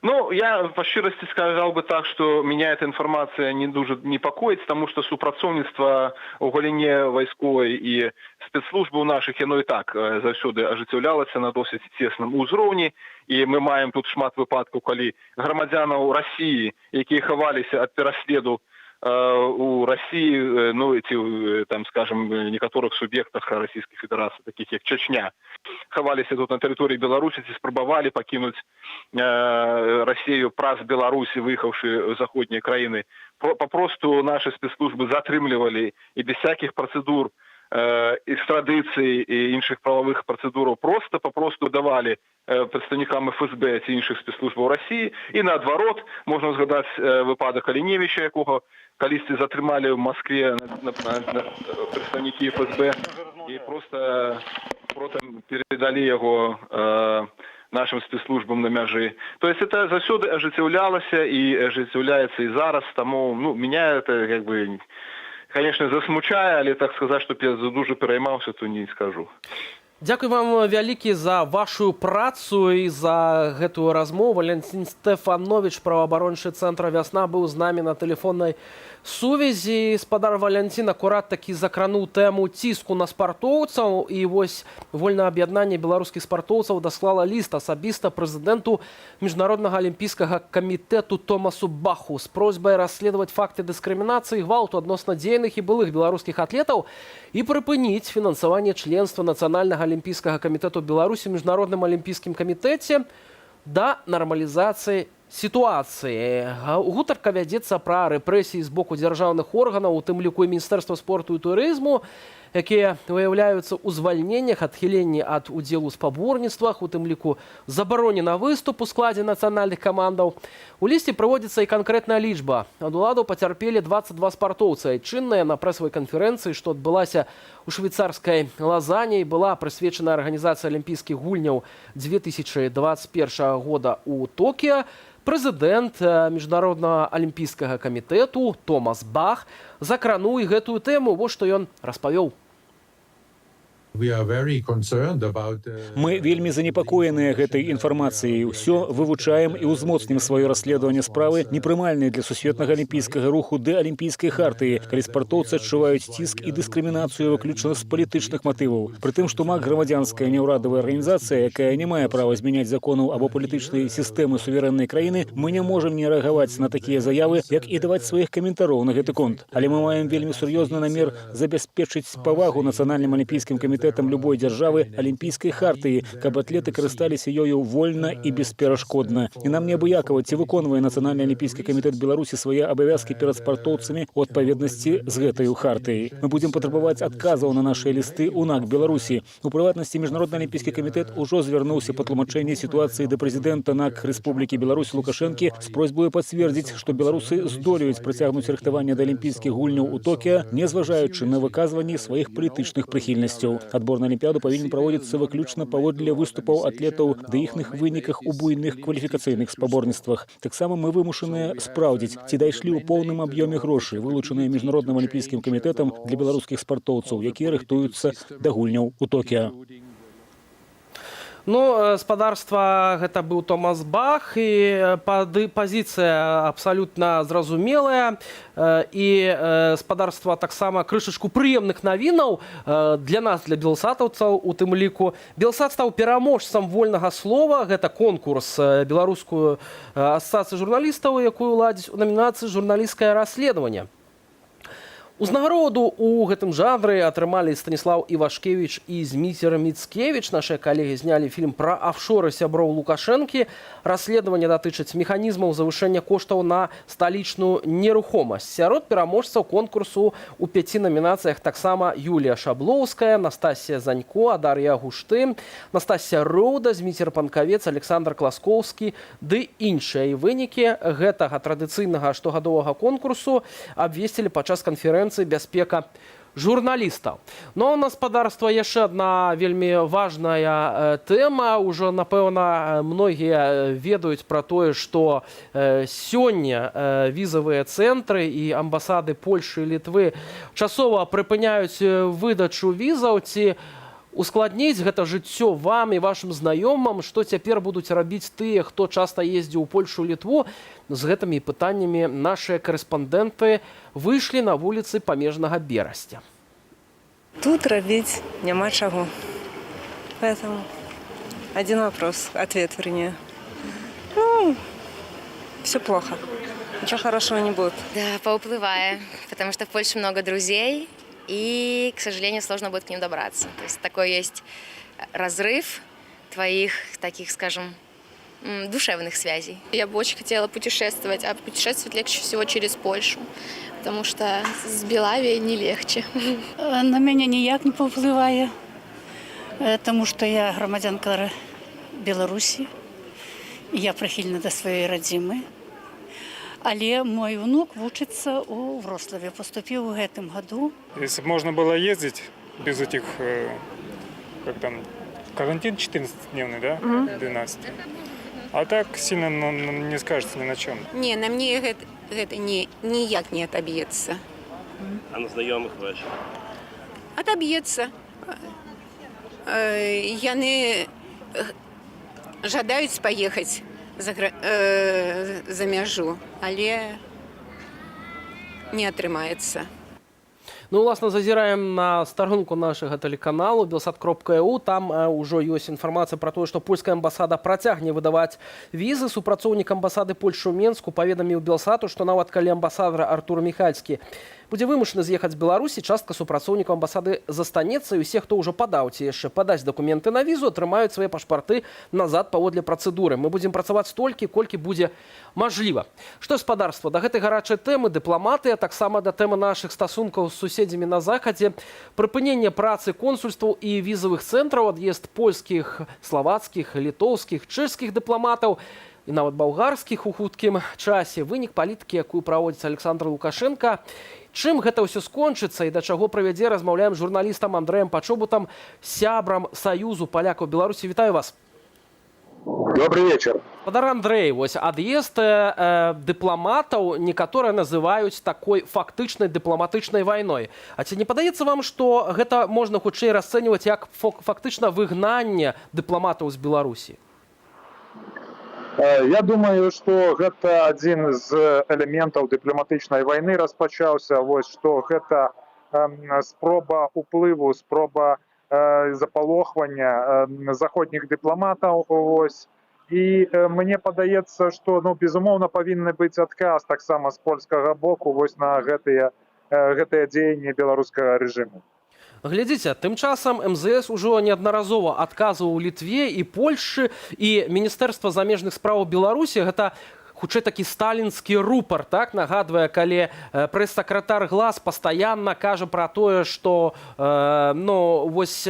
Ну, я па шчырасці сказал бы так, что меня эта информация не дужа непакоіць, таму што супрацоўніцтва ў галіне вайсковай і спецслужбаў нашых, яно і так заўсёды ажыццяўлялася на досыць цесным узроўні. І мы маем тут шмат выпадкаў, калі грамадзянаў Расіі, якія хаваліся ад пераследу у России, ну, ці, там, скажем, некаторых суб'ектах Расійскай Федэрацыі, таких як Чачня, хаваліся тут на тэрыторыі Беларусі ці спрабавалі пакінуць Расію праз Беларусь, выехаўшы ў заходнія краіны. Папросту нашы спецслужбы затрымлівалі і без всяких працэдур экстрадыцыі і іншых прававых працэдураў просто папросту давалі прадстаўнікам ФСБ ці іншых спецслужбаў Расіі. І наадварот, можна згадаць выпадак Аліневіча, якога калісьці затрымалі ў Маскве на прадстаўнікі ФСБ і просто потым перадалі яго нашим спецслужбам на мяжы. То есть это заўсёды ажыццяўлялася і ажыццяўляецца і зараз, таму, ну, меня это как бы, конечно, засмучае, але так сказаць, чтоб я дужа пераймаўся, то не скажу. Дзякуй вам вялікі за вашу працу і за гэтую размову. Валянцін Стэфановіч, праваабарончы цэнтра «Вясна», быў з намі на тэлефоннай сувязі. Спадар Валянцін акурат такі закрануў тэму ціску на спартоўцаў, і вось Вольнае аб'яднанне беларускіх спартоўцаў даслала ліст асабіста прэзідэнту Міжнароднага алімпійскага камітэту Томасу Баху з просьбай расследаваць факты дыскрымінацыі, гвалту адносна дзейных і былых беларускіх атлетаў і прыпыніць фінансаванне членства Нацыянальнага алімпійскага камітэту Беларусі ў Міжнародным алімпійскім камітэце да нармалізацыі сітуацыі. Гутарка вядзецца пра рэпрэсіі з боку дзяржаўных органаў, у тым ліку і Міністэрства спорту і турызму, якія выяўляюцца ў звальненнях, адхіленні ад удзелу ў спаборніцтвах, у тым ліку забароне на выступ у складзе нацыянальных камандаў. У лісце прыводзіцца і канкрэтная лічба. Ад уладаў пацярпелі 22 спартоўцы. Айчынныя. На прэсавай канферэнцыі, што адбылася ў швейцарскай Лазане і была прысвечана арганізацыі алімпійскіх гульняў 2021 года ў Токіа, прэзідэнт Міжнароднага алімпійскага камітэту Томас Бах закрануў і гэтую тэму. Вось што ён распавёў. Мы вельмі занепакоеныя гэтай інфармацыяй. Усё вывучаем і ўзмоцнім сваё расследаванне справы непрымальнай для сусветнага алімпійскага руху ды алімпійскай хартыі, калі спартоўцы адчуваюць ціск і дыскрымінацыю выключна з палітычных матываў. Прытым, што МАК — грамадзянская няўрадавая арганізацыя, якая не мае права змяняць законаў або палітычнай сістэмы суверэннай краіны, мы не можам не рэагаваць на такія заявы, як і даваць сваіх каментароў на гэты конт. Але мы маем вельмі сур'ёзны намер забяспечыць павагу нацыянальным алімпійскім камітэтам любой дзяржавы алімпійскай хартыі, каб атлеты карысталіся ёю вольна і бесперашкодна. І нам неабыякава, ці выконвае Нацыянальны алімпійскі камітэт Беларусі свае абавязкі перад спартоўцамі ў адпаведнасці з гэтаю хартыяй. Мы будзем патрабаваць адказаў на нашыя лісты ў НАК Беларусі. У прыватнасці, Міжнародны алімпійскі камітэт ужо звярнуўся па тлумачэнні сітуацыі да прэзідэнта НАК Рэспублікі Беларусь Лукашэнкі з просьбою пацвердзіць, што беларусы здолеюць працягнуць рыхтаванне да алімпійскіх гульняў у Токіа, не зважаючы на выказванні сваіх палітычных прыхільнасцяў. Адбор на алімпіяду павінен праводзіцца выключна паводле выступаў атлетаў ды іхных выніках у буйных кваліфікацыйных спаборніцтвах. Таксама мы вымушаныя спраўдзіць, ці дайшлі ў поўным аб'ёме грошы, вылучаныя Міжнародным алімпійскім камітэтам для беларускіх спартоўцаў, якія рыхтуюцца да гульняў у Токіа. Ну, спадарства, гэта быў Томас Бах, і пазіцыя абсалютна зразумелая. І, спадарства, таксама крышачку прыемных навінаў для нас, для белсатаўцаў у тым ліку. Белсат стаў пераможцам «Вольнага слова». Гэта конкурс Беларускую асацыяцыі журналістаў, якую ладзіць, у намінацыі «Журналісцкае расследаванне». Узнагароду ў гэтым жанры атрымалі Станіслаў Івашкевіч і Зміцер Міцкевіч. Нашыя калегі знялі фільм пра афшоры сяброў Лукашэнкі. Расследаванне датычыць механізмаў завышэння коштаў на сталічную нерухомасць. Сярод пераможцаў конкурсу ў пяці намінацыях таксама Юлія Шаблоўская, Настасія Занько, Дар'я Гуштым, Настасія Роўда, Зміцер Панкавец, Александр Класкоўскі ды іншыя. І вынікі гэтага традыцыйнага штогадовага конкурсу абвесцілі падчас канферэнцыі «Бяспека журналістаў». Но у нас, спадарства, яшчэ адна вельмі важная тэма. Ўжо, напэўна, многія ведаюць пра тое, што сёння візавыя цэнтры і амбасады Польшы і Літвы часова прыпыняюць выдачу візаў. Ці ускладніць гэта жыццё вам і вашым знаёмым? Што цяпер будуць рабіць тыя, хто часта ездзіў у Польшу, Літву? З гэтымі пытаннямі нашыя карэспандэнты выйшлі на вуліцы памежнага Берасця. Тут рабіць няма чаго. Поэтому один вопрос, ответ вернее. Ну, все плохо. Ничего хорошего не будет. Да, паўплывае, потому что в Польше много друзей, и, к сожалению, сложно будет к ним добраться. То есть такой есть разрыв твоих таких, скажем, душевных связей. Я бы очень хотела путешествовать, а путешествовать легче всего через Польшу, потому что с Белавией не легче. На мяне ніяк не паўплывае, таму што я грамадзянка Беларусі, і я прыхільна да сваёй радзімы. Але мой унук вучыцца ў Вроцлаве, паступіў у гэтым году. Если бы можно было ездить без этих, как там, карантин 14-дневный, да? Мгм. 12. А так сильно, ну, не скажется ни на чем. Не, на мне гэта ніяк не отобьется. А на знаёмых вашых? Отобьется. Яны жадаюць паехаць за мяжу, але не атрымаецца. Ну, уласна, зазіраем на старонку нашага тэлеканалу belsat.eu. Там ўжо ёсць інфармацыя пра тое, што польская амбасада працягне выдаваць візы. Супрацоўнік амбасады Польшы ў Менску паведаміў Белсату, што нават калі амбасадар Артур Міхальскі будзе вымушаны з'ехаць з Беларусі, частка супрацоўнікаў амбасады застанецца, і ўсе, хто ўжо падаў ці яшчэ падасць дакументы на візу, атрымаюць свае пашпарты назад паводле працэдуры. Мы будзем працаваць столькі, колькі будзе мажліва. Што, спадарства, да гэтай гарачай тэмы дыпламатыя, таксама да тэмы нашых стасункаў з суседзямі на захадзе, прыпыненне працы консульстваў і візавых цэнтраў, ад'езд польскіх, славацкіх, літоўскіх, чэшскіх дыпламатаў і нават балгарскіх у хуткім часе, вынік палітыкі, якую праводзіць Александр Лукашенко. Чым гэта ўсё скончыцца і да чаго прывядзе, размаўляем з журналістам Андрэем Пачобутам, сябрам Саюзу палякаў Беларусі. Вітаю вас. Добрый вечер. Спадар Андрэй, вось ад'езд дыпламатаў некаторыя называюць такой фактычнай дыпламатычнай вайной. А ці не падаецца вам, што гэта можна хутчэй расцэньваць як фактычна выгнанне дыпламатаў з Беларусі? Я думаю, што гэта адзін з элементаў дыпламатычнай вайны распачаўся, вось, што гэта спроба уплыву, спроба запалохвання заходніх дыпламатаў, вось. І мне падаецца, што, ну, безумоўна, павінны быць адказ таксама з польскага боку, вось, на гэтыя дзеянні беларускага рэжыму. Глядзіце, тым часам МЗС ужо неаднаразова адказваў Літве і Польшчы, і Міністэрства замежных справаў Беларусі — гэта хутчэй такі сталінскі рупар, так, нагадвае, калі прэс-сакратар Глаз пастаянна кажа пра тое, што ну, вось,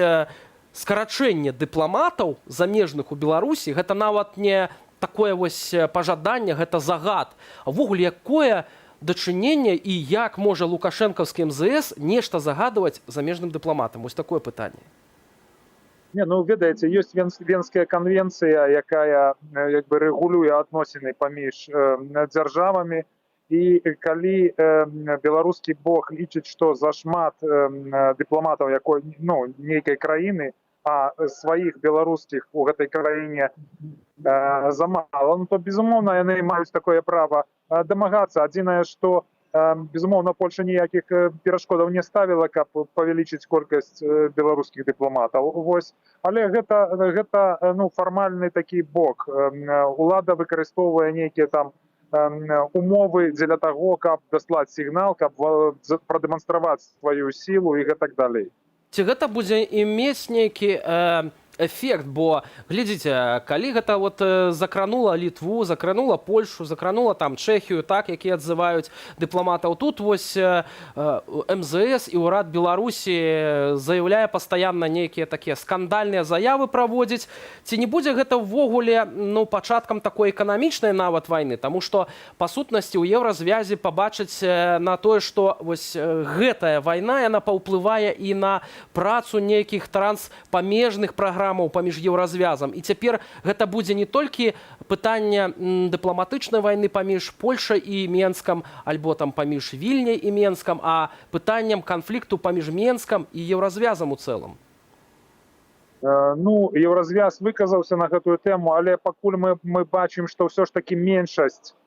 скарачэнне дыпламатаў замежных у Беларусі — гэта нават не такое вось пажаданне, гэта загад. А ўвогуле, якое дачыненне і як можа лукашэнкаўскі МЗС нешта загадваць замежным дыпламатам? Вось такое пытанне. Не, ну, ведаеце, ёсць Венская канвенцыя, якая як бы рэгулюе адносіны паміж дзяржавамі, і калі беларускі бок лічыць, што зашмат дыпламатаў якой, ну, нейкай краіны, а сваіх беларускіх у гэтай краіне замала, ну, то, безумоўна, яны маюць такое права дамагацца. Адзінае, што безумоўна, Польша ніякіх перашкодаў не ставіла, каб павялічыць колькасць беларускіх дыпламатаў. Вось. Але гэта, ну, фармальны такі бок. Улада выкарыстоўвае нейкія там умовы дзеля таго, каб даслаць сігнал, каб прадэманстраваць сваю сілу і гэтак далей. Ці гэта будзе иметь нейкі эфект? Бо глядзіце, калі гэта вот закранула Літву, закранула Польшу, закранула там Чэхію, так, якія адзываюць дыпламатаў, тут вось МЗС і ўрад Беларусі заяўляе, пастаянна нейкія такія скандальныя заявы праводзіць. Ці не будзе гэта ўвогуле, ну, пачаткам такой эканамічнай нават вайны? Таму што па сутнасці ў Еўразвязе пабачыць на тое, што вось гэтая вайна, яна паўплывае і на працу нейкіх транспамежных праграмаў паміж Еўразвязам. І цяпер гэта будзе не толькі пытанне дыпламатычнай вайны паміж Польшай і Менскам альбо там паміж Вільняй і Менскам, а пытаннем канфлікту паміж Менскам і Еўразвязам у цэлым. Ну, Еўразвяз выказаўся на гэтую тэму, але пакуль мы бачым, што ўсё ж такі меншасць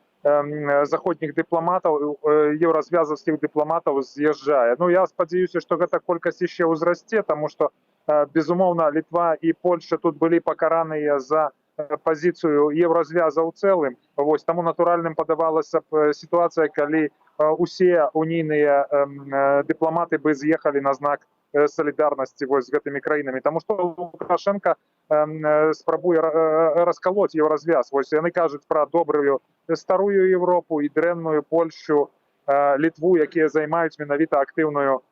заходніх дыпламатаў, еўразвязаўскіх дыпламатаў з'язджае. Ну, я спадзяюся, што гэта колькасць яшчэ ўзрасце, таму што, безумоўна, Літва і Польша тут былі пакараныя за пазіцыю Еўразвяза ў цэлым. Вось, таму натуральным падавалася б сітуацыя, калі усе унійныя дыпламаты бы з'ехалі на знак салідарнасці вось з гэтымі краінамі. Таму што Лукашенко спрабуе раскалоць Еўразвяз. Вось яны кажуць пра добрую старую Европу і дрэнную Польшу, Літву, якія займаюць менавіта актыўную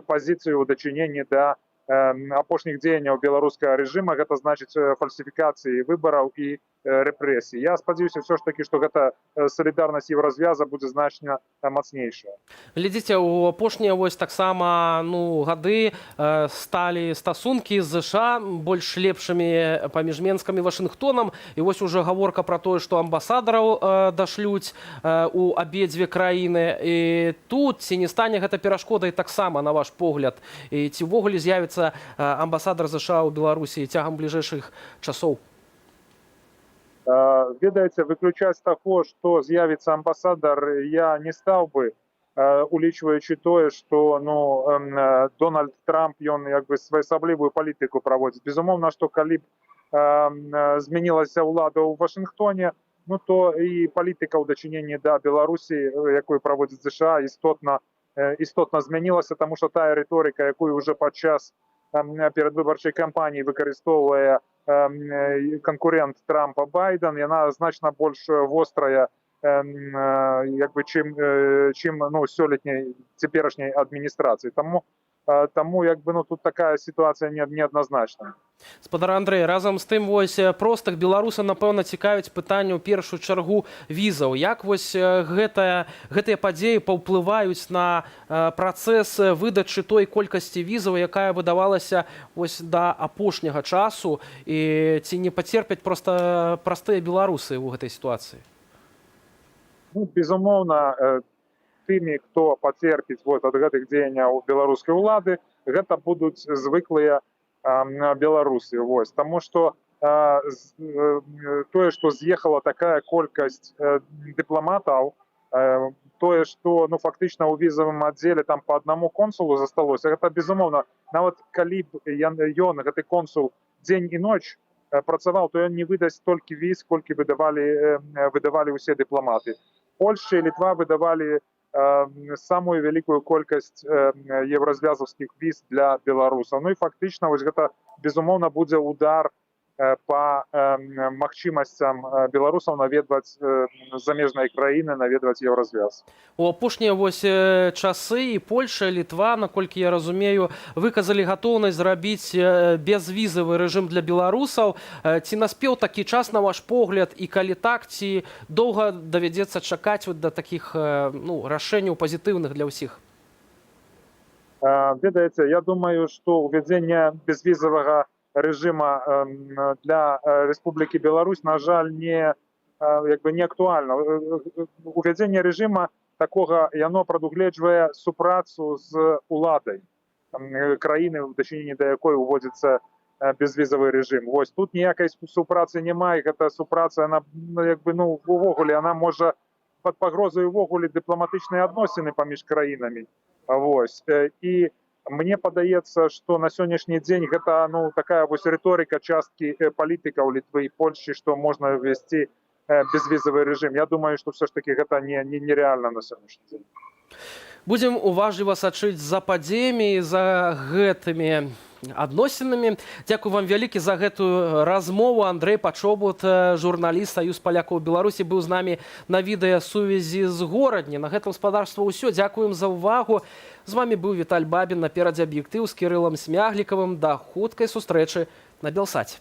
пазіцыю ў дачыненні да апошніх дзеянняў беларускага рэжыма, гэта значыць фальсіфікацыі выбараў і рэпрэсій. Я спадзяюся ўсё ж такі, што гэта салідарнасць Еўразвяза будзе значна мацнейшая. Глядзіце, у апошнія вось таксама, ну, гады сталі стасункі з ЗША больш лепшымі паміж Менскам і Вашынгтонам, і вось уже гаворка пра тое, што амбасадараў дашлюць у абедзве краіны. І тут ці не стане гэта перашкодай таксама, на ваш погляд, і ці ўвогуле з'явіцца амбасадар ЗША ў Беларусі цягам бліжэйшых часоў? Ведаеце, выключаць таго, што з'явіцца амбасадар, я не стаў бы, улічваючы тое, што, ну, Дональд Трамп, ён як бы своеасаблівую палітыку праводзіць. Безумоўна, што калі б змянілася ўлада ў Вашынгтоне, ну, то і палітыка ў дачыненні да Беларусі, якую праводзіць ЗША, істотна змянілася, таму што тая рыторыка, якую ўжо падчас перадвыбарчай кампаніі выкарыстоўвае канкурент Трампа Байден, яна значна больш вострая, як бы, чым, ну, сёлетняй, цяперашняй адміністрацыі. Таму як бы, ну, тут такая сітуацыя неадназначная. Спадар Андрэй, разам з тым, вось простых беларусаў, напэўна, цікавіць пытанне ў першую чаргу візаў. Як вось гэтыя падзеі паўплываюць на працэс выдачы той колькасці візаў, якая выдавалася вось да апошняга часу, і ці не пацерпяць проста простыя беларусы ў гэтай сітуацыі? Ну, безумоўна, тымі, хто пацерпіць вот ад гэтых дзеянняў беларускай улады, гэта будуць звыклыя беларусы. Вось, таму што тое, што з'ехала такая колькасць дыпламатаў, тое, што, ну, фактычна ў візавым аддзеле там по аднаму консулу засталося, гэта безумоўна, нават калі б ён, гэты консул, дзень і ноч працаваў, то ён не выдасць столькі віз, колькі выдавалі ўсе дыпламаты. Польша і Літва выдавалі самую вялікую колькасць еўразвязаўскіх віз для беларусаў. Ну і фактычна вось гэта, безумоўна, будзе удар па магчымасцям беларусаў наведваць замежныя краіны, наведваць Еўразвяз. У апошнія вось часы і Польша, і Літва, наколькі я разумею, выказалі гатоўнасць зрабіць безвізавы рэжым для беларусаў. Ці наспеў такі час, на ваш погляд, і калі так, ці доўга давядзецца чакаць вот да такіх ну, рашэнняў пазітыўных для ўсіх? Ведаеце, я думаю, што ўвядзенне безвізавага рэжыма для Рэспублікі Беларусь, на жаль, не як бы не актуальна. Увядзенне рэжыма такога, яно прадугледжвае супрацу з уладай краіны, ў дачыненні да якой уводзіцца безвізавы рэжым. Вось тут ніякай супрацы няма, і гэта супраца, она, ну, як бы, ну, увогуле, она можа пад пагрозай увогуле дыпламатычныя адносіны паміж краінамі. Вось. І мне падаецца, што на сённяшні дзень гэта, ну, такая вось рыторыка часткі палітыкаў Літвы і Польшчы, што можна ўвесці безвізавы рэжым. Я думаю, што ўсё ж такі гэта не нереальна на сённяшні дзень. Будзем уважліва сачыць за падзеямі і за гэтымі адносінамі. Дзякуй вам вялікі за гэтую размову. Андрэй Пачобут, журналіст, Саюз палякаў Беларусі, быў з намі на відэасувязі з Горадні. На гэтым, спадарства, ўсё. Дзякуем за ўвагу. З вамі быў Віталь Бабін, наперадзе «Аб'ектыў» з Кірылам Смяглікавым. Да хуткай сустрэчы на Белсаце.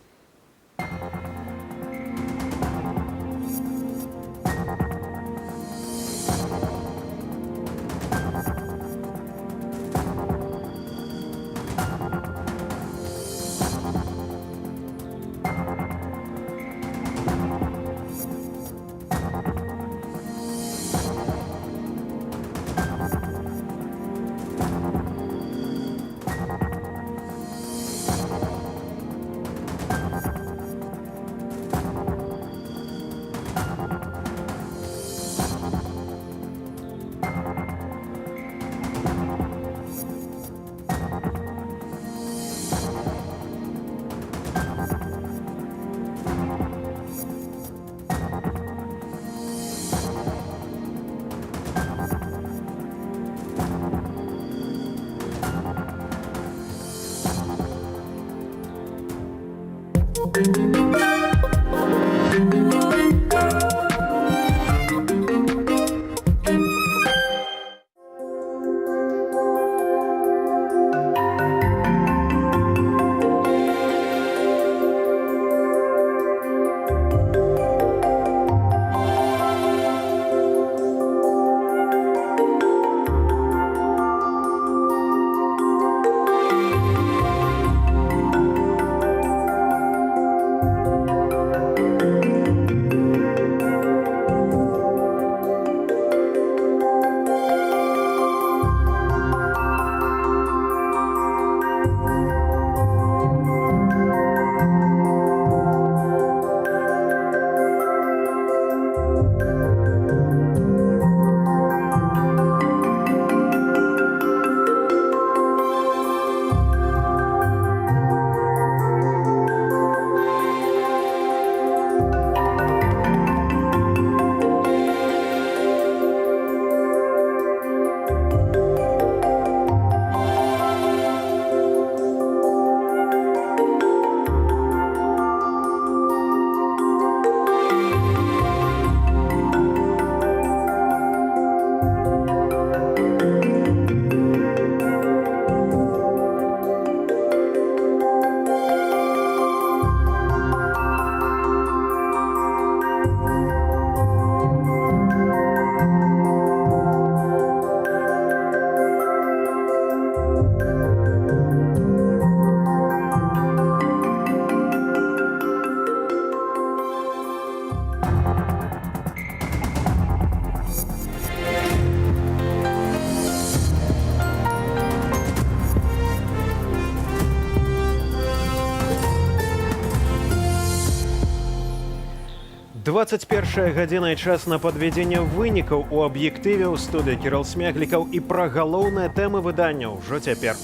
21 гадзіна і час на падвядзенне вынікаў у аб'ектыве. Ў студыі Кірыл Смяглікаў, і пра галоўныя тэмы выдання ўжо цяпер.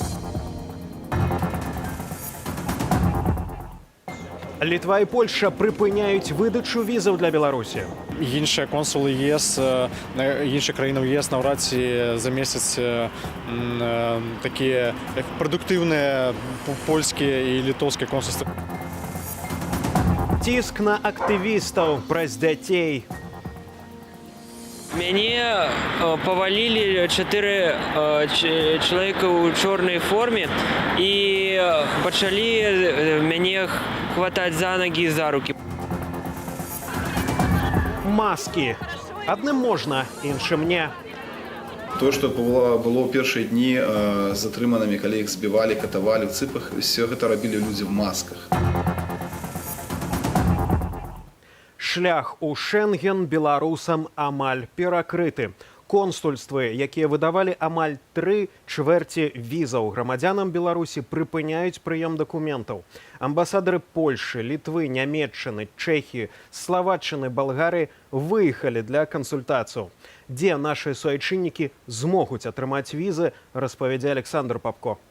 Літва і Польша прыпыняюць выдачу візаў для Беларусі. Іншыя консулы ЕС, іншых краінаў ЕС наўрад ці замесяць такія прадуктыўныя польскія і літоўскія консульствы. Ціск на актывістаў праз дзяцей. Мяне павалілі чатыры чалавека ў чорнай форме і пачалі мяне хватаць за ногі і за рукі. Маскі. Адным можна, іншым не. То, што было ў першыя дні з затрыманымі, калі іх збівалі, катавалі ў цыпах, все гэта рабілі людзі ў масках. Шлях у Шэнген беларусам амаль перакрыты. Консульствы, якія выдавалі амаль тры чвэрці візаў грамадзянам Беларусі, прыпыняюць прыём дакументаў. Амбасадары Польшы, Літвы, Нямеччыны, Чэхіі, Славаччыны, Балгарыі выехалі для кансультацыяў. Дзе нашы суайчыннікі змогуць атрымаць візы, распавядзе Аляксандр Папко.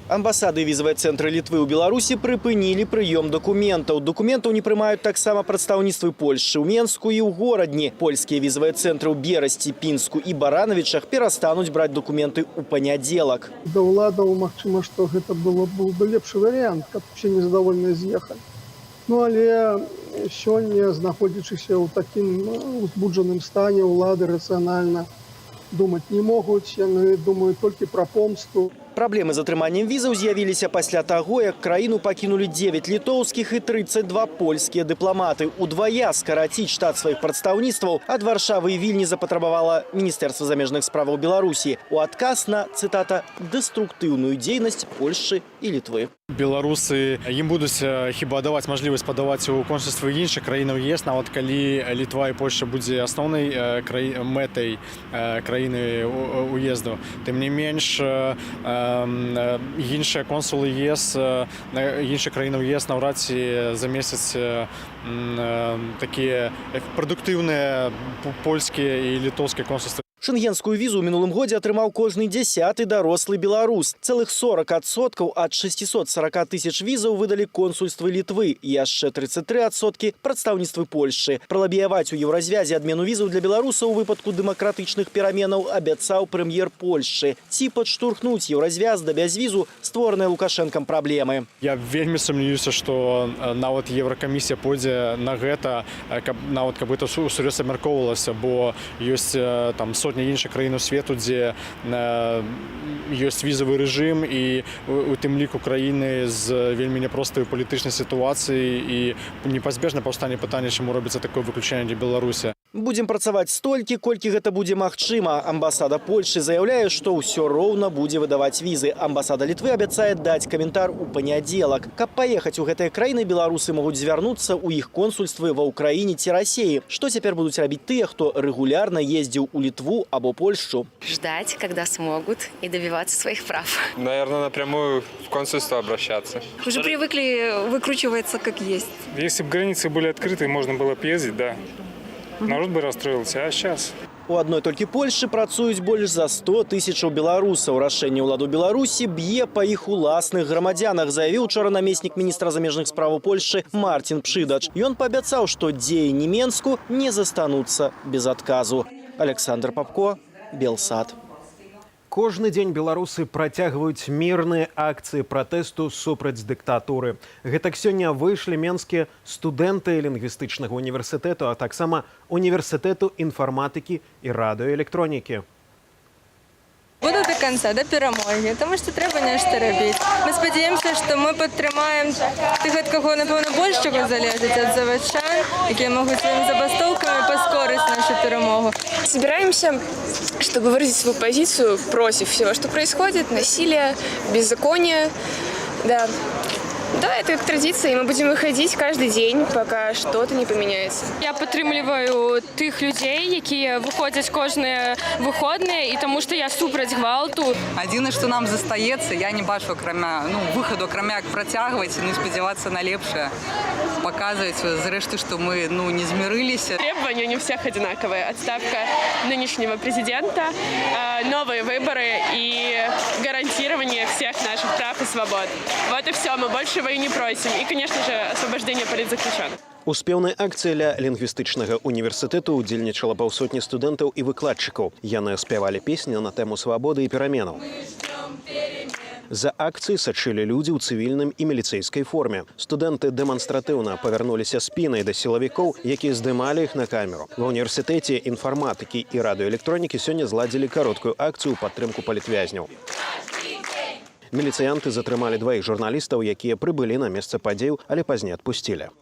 Амбасады і візавыя цэнтры Літвы ў Беларусі прыпынілі прыём дакументаў. Дакументаў не прымаюць таксама прадстаўніцтвы Польшчы ў Менску і ў Горадні. Польскія візавыя цэнтры ў Берасці, Пінску і Баранавічах перастануць браць дакументы ў панядзелак. Да ўладаў, магчыма, што гэта быў бы лепшы варыянт, каб усе незадаволеныя з'ехалі. Ну, але сёння, знаходзячыся ў такім узбуджаным стане, улады рацыянальна думаць не могуць, яны думаюць толькі пра помсту. Праблемы з атрыманнем візаў з'явіліся пасля таго, як краіну пакінулі 9 літоўскіх і 32 польскія дыпламаты. Удвая скараціць штат сваіх прадстаўніцтваў ад Варшавы і Вільні запатрабавала Міністэрства замежных справаў Беларусі у адказ на, цытата, «дэструктыўную дзейнасць Польшчы і Літвы». Беларусы, ім будуць хіба даваць мажлівасць падаваць у консульствы іншых краінаў ЕС, нават калі Літва і Польша будзе асноўнай мэтай краіны уезду. Тым не менш, іншыя консулы ЕС, іншых краінаў ЕС наўрад ці замесяць такія прадуктыўныя польскія і літоўскія консульствы. Шэнгенскую візу ў мінулым годзе атрымаў кожны 10-ы дарослы беларус. Цэлых 40% ад 640 тысяч візаў выдалі консульствы Літвы і яшчэ 33% прадстаўніцтвы Польшчы. Пралабіяваць у Еўразвязе адмену візаў для беларусаў у выпадку дэмакратычных пераменаў абяцаў прэм'ер Польшчы. Ці падштурхнуць Еўразвяз да бязвізу створаныя Лукашэнкам праблемы. Я вельмі сумнююся, што нават Еўракамісія пойдзе на гэта, нават каб гэта усур'ёз абмяркоўвалася, бо ёсць там сотні іншых краінаў свету, дзе ёсць візавы рэжым, і у тым ліку краіны з вельмі няпростай палітычнай сітуацыяй, і непазбежна паўстане пытанне, чаму робіцца такое выключэнне для Беларусі. Будзем працаваць столькі, колькі гэта будзе магчыма. Амбасада Польшчы заяўляе, што ўсё роўна будзе выдаваць візы. Амбасада Літвы абяцае даць каментар у панядзелак. Каб паехаць у гэтыя краіны, беларусы могуць звярнуцца ў іх консульствы ва Ўкраіне ці Расеі. Што цяпер будуць рабіць тыя, хто рэгулярна ездзіў у Літву або Польшчу? Ждать, когда смогут, и добиваться своих прав. Наверное, напрямую в консульство обращаться. Уже привыкли выкручиваться как есть. Если бы границы были открыты, можно было бы ездить, да. Народ бы расстроился, а сейчас? У адной толькі Польшчы працуюць больш за 100 тысячаў беларусаў. Рашэнне ўладаў Беларусі б'е па іх уласных грамадзянах, заявіў учора намеснік міністра замежных справаў Польшчы Марцін Пшыдач. Ён паабяцаў, што дзеянні Менску не застануцца без адказу. Аляксандр Папко, Белсат. Кожны дзень беларусы працягваюць мірныя акцыі пратэсту супраць дыктатуры. Гэтак сёння выйшлі менскія студэнты лінгвістычнага універсітэту, а таксама універсітэту інфарматыкі і радыёэлектронікі. Буду до конца, да перамогі, таму што трэба нешта рабіць. Мы спадзяемся, што мы падтрымаем тых, ад каго, напэўна, больш чаго залежыць, ад заводчан, якія могуць сваімі забастоўкамі паскорыць нашу перамогу. Собираемся, чтобы выразить свою позицию против всего, что происходит, насилия, беззакония, да. Да, это как традиция, и мы будем выходить каждый день, пока что-то не поменяется. Я падтрымліваю тых людзей, якія выходзяць кожныя выходныя, і таму што я супраць гвалту. Адзінае, што нам застаецца, я не бачу акрамя, ну, выхаду, акрамя як працягваць, ну, і спадзявацца на лепшае. Паказваць, зрэшты, што мы, ну, не змірыліся. Требования не у всех одинаковые. Отставка нынешнего президента, новые выборы и гарантирование всех наших прав и свобод. Вот и все, мы большего и не просим. И, конечно же, освобождение политзаключенных. У спеўнай акцыі ля лінгвістычнага універсітэту ўдзельнічала паўсотні студэнтаў і выкладчыкаў. Яны спявалі песні на тэму свабоды і пераменаў. За акцыяй сачылі людзі ў цывільным і міліцэйскай форме. Студэнты дэманстратыўна павярнуліся спінай да сілавікоў, якія здымалі іх на камеру. Ва універсітэце інфарматыкі і радыёэлектронікі сёння зладзілі кароткую акцыю ў падтрымку палітвязняў. Міліцыянты затрымалі дваіх журналістаў, якія прыбылі на месца падзеяў, але пазней адпусцілі.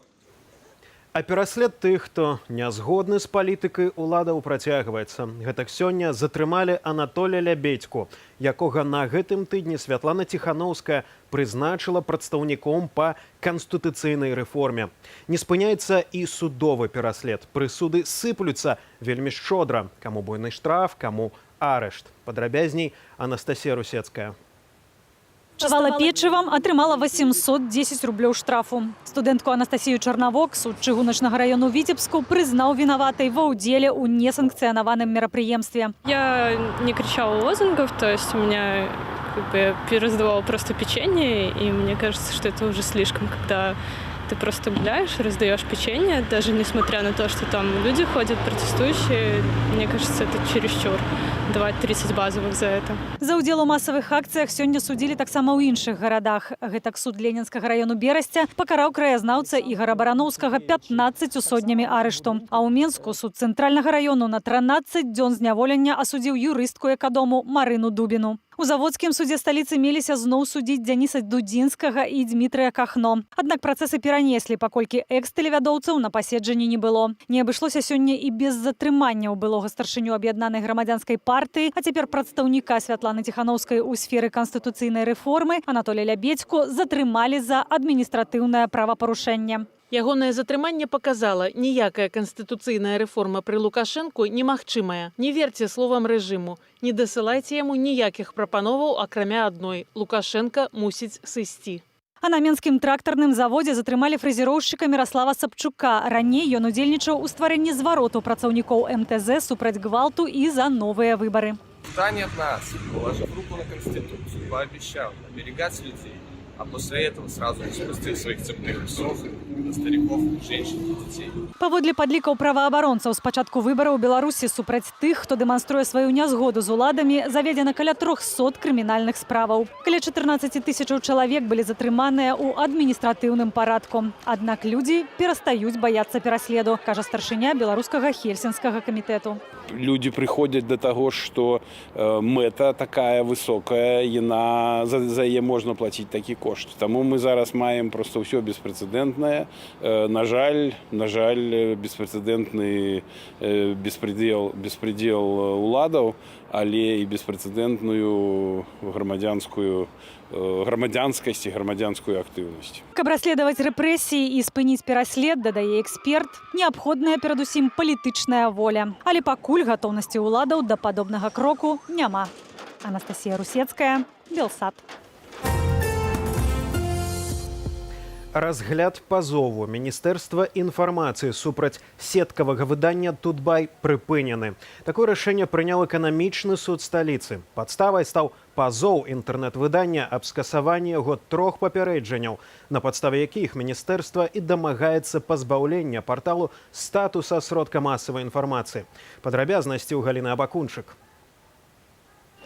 А пераслед тых, хто не згодны з палітыкай уладаў, працягваецца. Гэтак сёння затрымалі Анатоля Лябедзьку, якога на гэтым тыдні Святлана Ціханоўская прызначыла прадстаўніком па канстытуцыйнай рэформе. Не спыняецца і судовы пераслед. Прысуды сыплюцца вельмі шчодра. Каму буйны штраф, каму арышт. Падрабязней Анастасія Русецкая. Частавала печывам, атрымала 810 рублёў штрафу. Студэнтку Анастасію Чарнавок суд чыгуначнага раёну Віцебску прызнаў вінаватай ва ўдзеле ў несанкцыянаваным мерапрыемстве. Я не кричала лозунгов, то есть у меня как бы я раздавала просто печенье, и мне кажется, что это уже слишком, когда ты просто гуляешь, раздаешь печенье, даже несмотря на то, что там люди ходят протестующие, мне кажется, это чересчур давать 30 базовых за это. За ўдзел у масавых акцыях сёння судзілі таксама ў іншых гарадах. Гэтак суд Ленінскага раёну Берасця пакараў краязнаўца Ігара Бараноўскага 15 соднямі арышту. А ў Менску суд Цэнтральнага раёну на 13 дзён зняволення асудзіў юрыстку экадому Марыну Дубіну. У заводскім судзе сталіцы меліся зноў судзіць Дзяніса Дудзінскага і Дмітрыя Кахно. Аднак працэсы перанеслі, паколькі экс-тэлевядоўцаў на паседжанні не было. Не абышлося сёння і без затрымання ў былога старшыню Аб'яднанай грамадзянскай партыі, а цяпер прадстаўніка Святланы Ціханоўскай у сферы канстытуцыйнай рэформы Анатоля Лябедзьку затрымалі за адміністратыўнае правапарушэнне. Ягонае затрыманне паказала: ніякая канстытуцыйная рэформа пры Лукашэнку немагчымая. Не верце словам рэжыму, не дасылайце яму ніякіх прапановаў, акрамя адной: Лукашэнка мусіць сысці. А на менскім трактарным заводзе затрымалі фрэзероўшчыка Міраслава Сапчука. Раней ён удзельнічаў у стварэнні звароту працаўнікоў МТЗ супраць гвалту і за новыя выбары. Встань от нас, положив руку на Конституцию, пообещал оберегать людей, а после этого сразу же спустил своих цепных псов на стариков, женщин и детей. Паводле падлікаў праваабаронцаў, з пачатку выбараў у Беларусі супраць тых, хто дэманструе сваю нязгоду з уладамі, заведзена каля 300 крымінальных справаў. Каля 14 тысячаў чалавек былі затрыманыя ў адміністратыўным парадку. Аднак людзі перастаюць баяцца пераследу, кажа старшыня Беларускага хельсінскага камітэту. Людзі прыходзяць да таго, што мэта такая высокая, яна за яе можна плаціць такі кошт. Таму мы зараз маем проста ўсё беспрэцэдэнтнае. На жаль, беспрэцэдэнтны беспредел уладаў, але і беспрэцэдэнтную грамадзянскасць і грамадзянскую актыўнасць. Каб расследаваць рэпрэсіі і спыніць пераслед, дадае эксперт, неабходная перадусім палітычная воля. Але пакуль гатоўнасці ўладаў да падобнага кроку няма. Анастасія Русецкая, Белсат. Разгляд пазову Міністэрства інфармацыі супраць сеткавага выдання «Тутбай» прыпынены. Такое рашэнне прыняў эканамічны суд сталіцы. Падставай стаў пазоў інтэрнэт-выдання аб скасаванні яго трох папярэджанняў, на падставе якіх міністэрства і дамагаецца пазбаўлення парталу статуса сродка масавай інфармацыі. Падрабязнасці ў Галіны Абакунчык.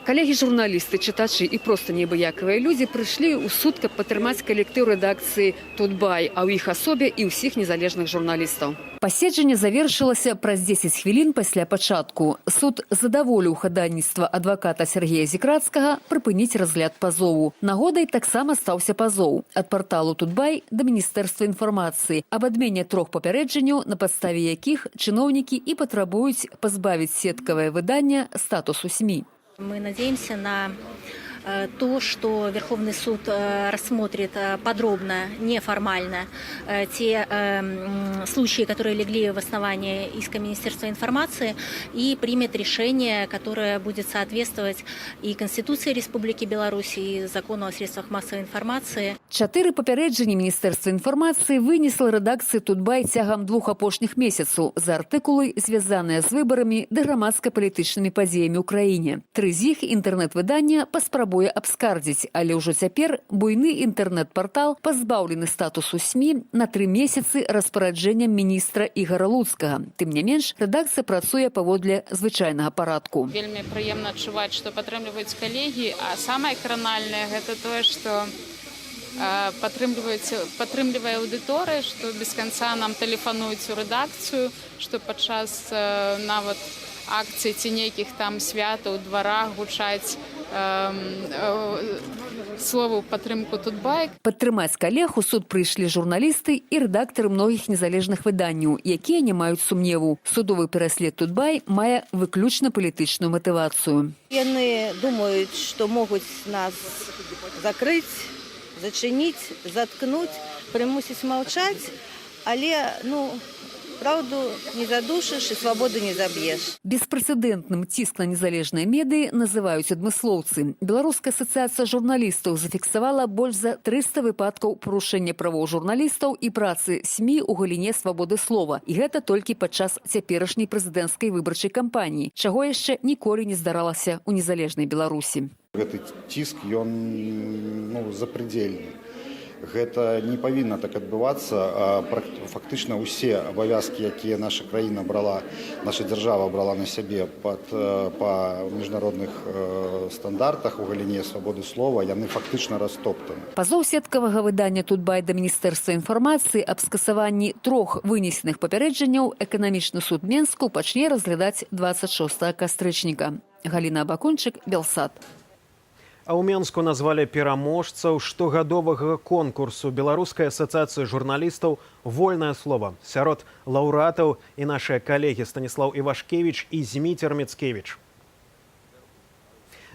Калегі журналісты, чытачы і проста неабыякавыя людзі прыйшлі ў суд, каб падтрымаць калектыў рэдакцыі «Тутбай», а ў іх асобе і ўсіх незалежных журналістаў. Паседжанне завершылася праз 10 хвілін пасля пачатку. Суд задаволіў хадайніцтва адваката Сергея Зікрацкага прыпыніць разгляд пазову. Нагодай таксама стаўся пазоў ад парталу «Тутбай» да Міністэрства інфармацыі аб адмене трох папярэджанняў, на падставе якіх чыноўнікі і патрабуюць пазбавіць сеткавае выданне статусу СМІ. Мы надеемся на То, что Верховный суд рассмотрит подробно, неформально, те случаи, которые легли в основании иска Министерства информации, и примет решение, которое будет соответствовать и Конституции Республики Беларусь, и закону о средствах массовой информации. Чатыры папярэджанні Міністэрства інфармацыі вынесла рэдакцыя «Тутбай» цягам двух апошніх месяцаў за артыкулы, звязаныя з выбарамі ды грамадска-палітычнымі падзеямі ў краіне. Тры з іх інтэрнэт-выданне паспрабуе абскардзіць, але ўжо цяпер буйны інтэрнэт-партал пазбаўлены статусу СМІ на 3 месяцы распараджэннем міністра Ігара Луцкага. Тым не менш, рэдакцыя працуе паводле звычайнага парадку. Вельмі прыемна адчуваць, што падтрымліваюць калегі, а самае кранальнае — гэта тое, што падтрымлівае аўдыторыя, што без канца нам тэлефануюць у рэдакцыю, што падчас нават акцый ці нейкіх там святаў у дварах гучаць словы ў падтрымку «Тутбай». Падтрымаць калег у суд прыйшлі журналісты і рэдактары многіх незалежных выданняў, якія не маюць сумневу. Судовы пераслед «Тутбай» мае выключна палітычную матывацыю. Яны думаюць, што могуць нас закрыць, зачыніць, заткнуць, прымусіць маўчаць, але, ну, праўду не задушыш і свабоду не заб'еш. Беспрэцэдэнтным ціск на незалежныя медыі называюць адмыслоўцы. Беларуская асацыяцыя журналістаў зафіксавала больш за 300 выпадкаў парушэння правоў журналістаў і працы СМІ ў галіне свабоды слова. І гэта толькі падчас цяперашняй прэзідэнцкай выбарчай кампаніі, чаго яшчэ ніколі не здаралася ў незалежнай Беларусі. Гэты ціск, ён, ну, запредельны. Гэта не павінна так адбывацца. Фактычна ўсе абавязкі, якія наша краіна брала, наша дзяржава брала на сябе па міжнародных стандартах у галіне свабоды слова, яны фактычна растоптаны. Пазоў сеткавага выдання «Тутбай» да Міністэрства інфармацыі аб скасаванні трох вынесеных папярэджанняў эканамічны суд Менску пачне разглядаць 26 кастрычніка. Галіна Абакунчык, Белсат. А ў Менску назвалі пераможцаў штогадовага конкурсу Беларускай асацыяцыі журналістаў «Вольнае слова». Сярод лаўрэатаў і нашыя калегі Станіслаў Івашкевіч і Зміцер Міцкевіч.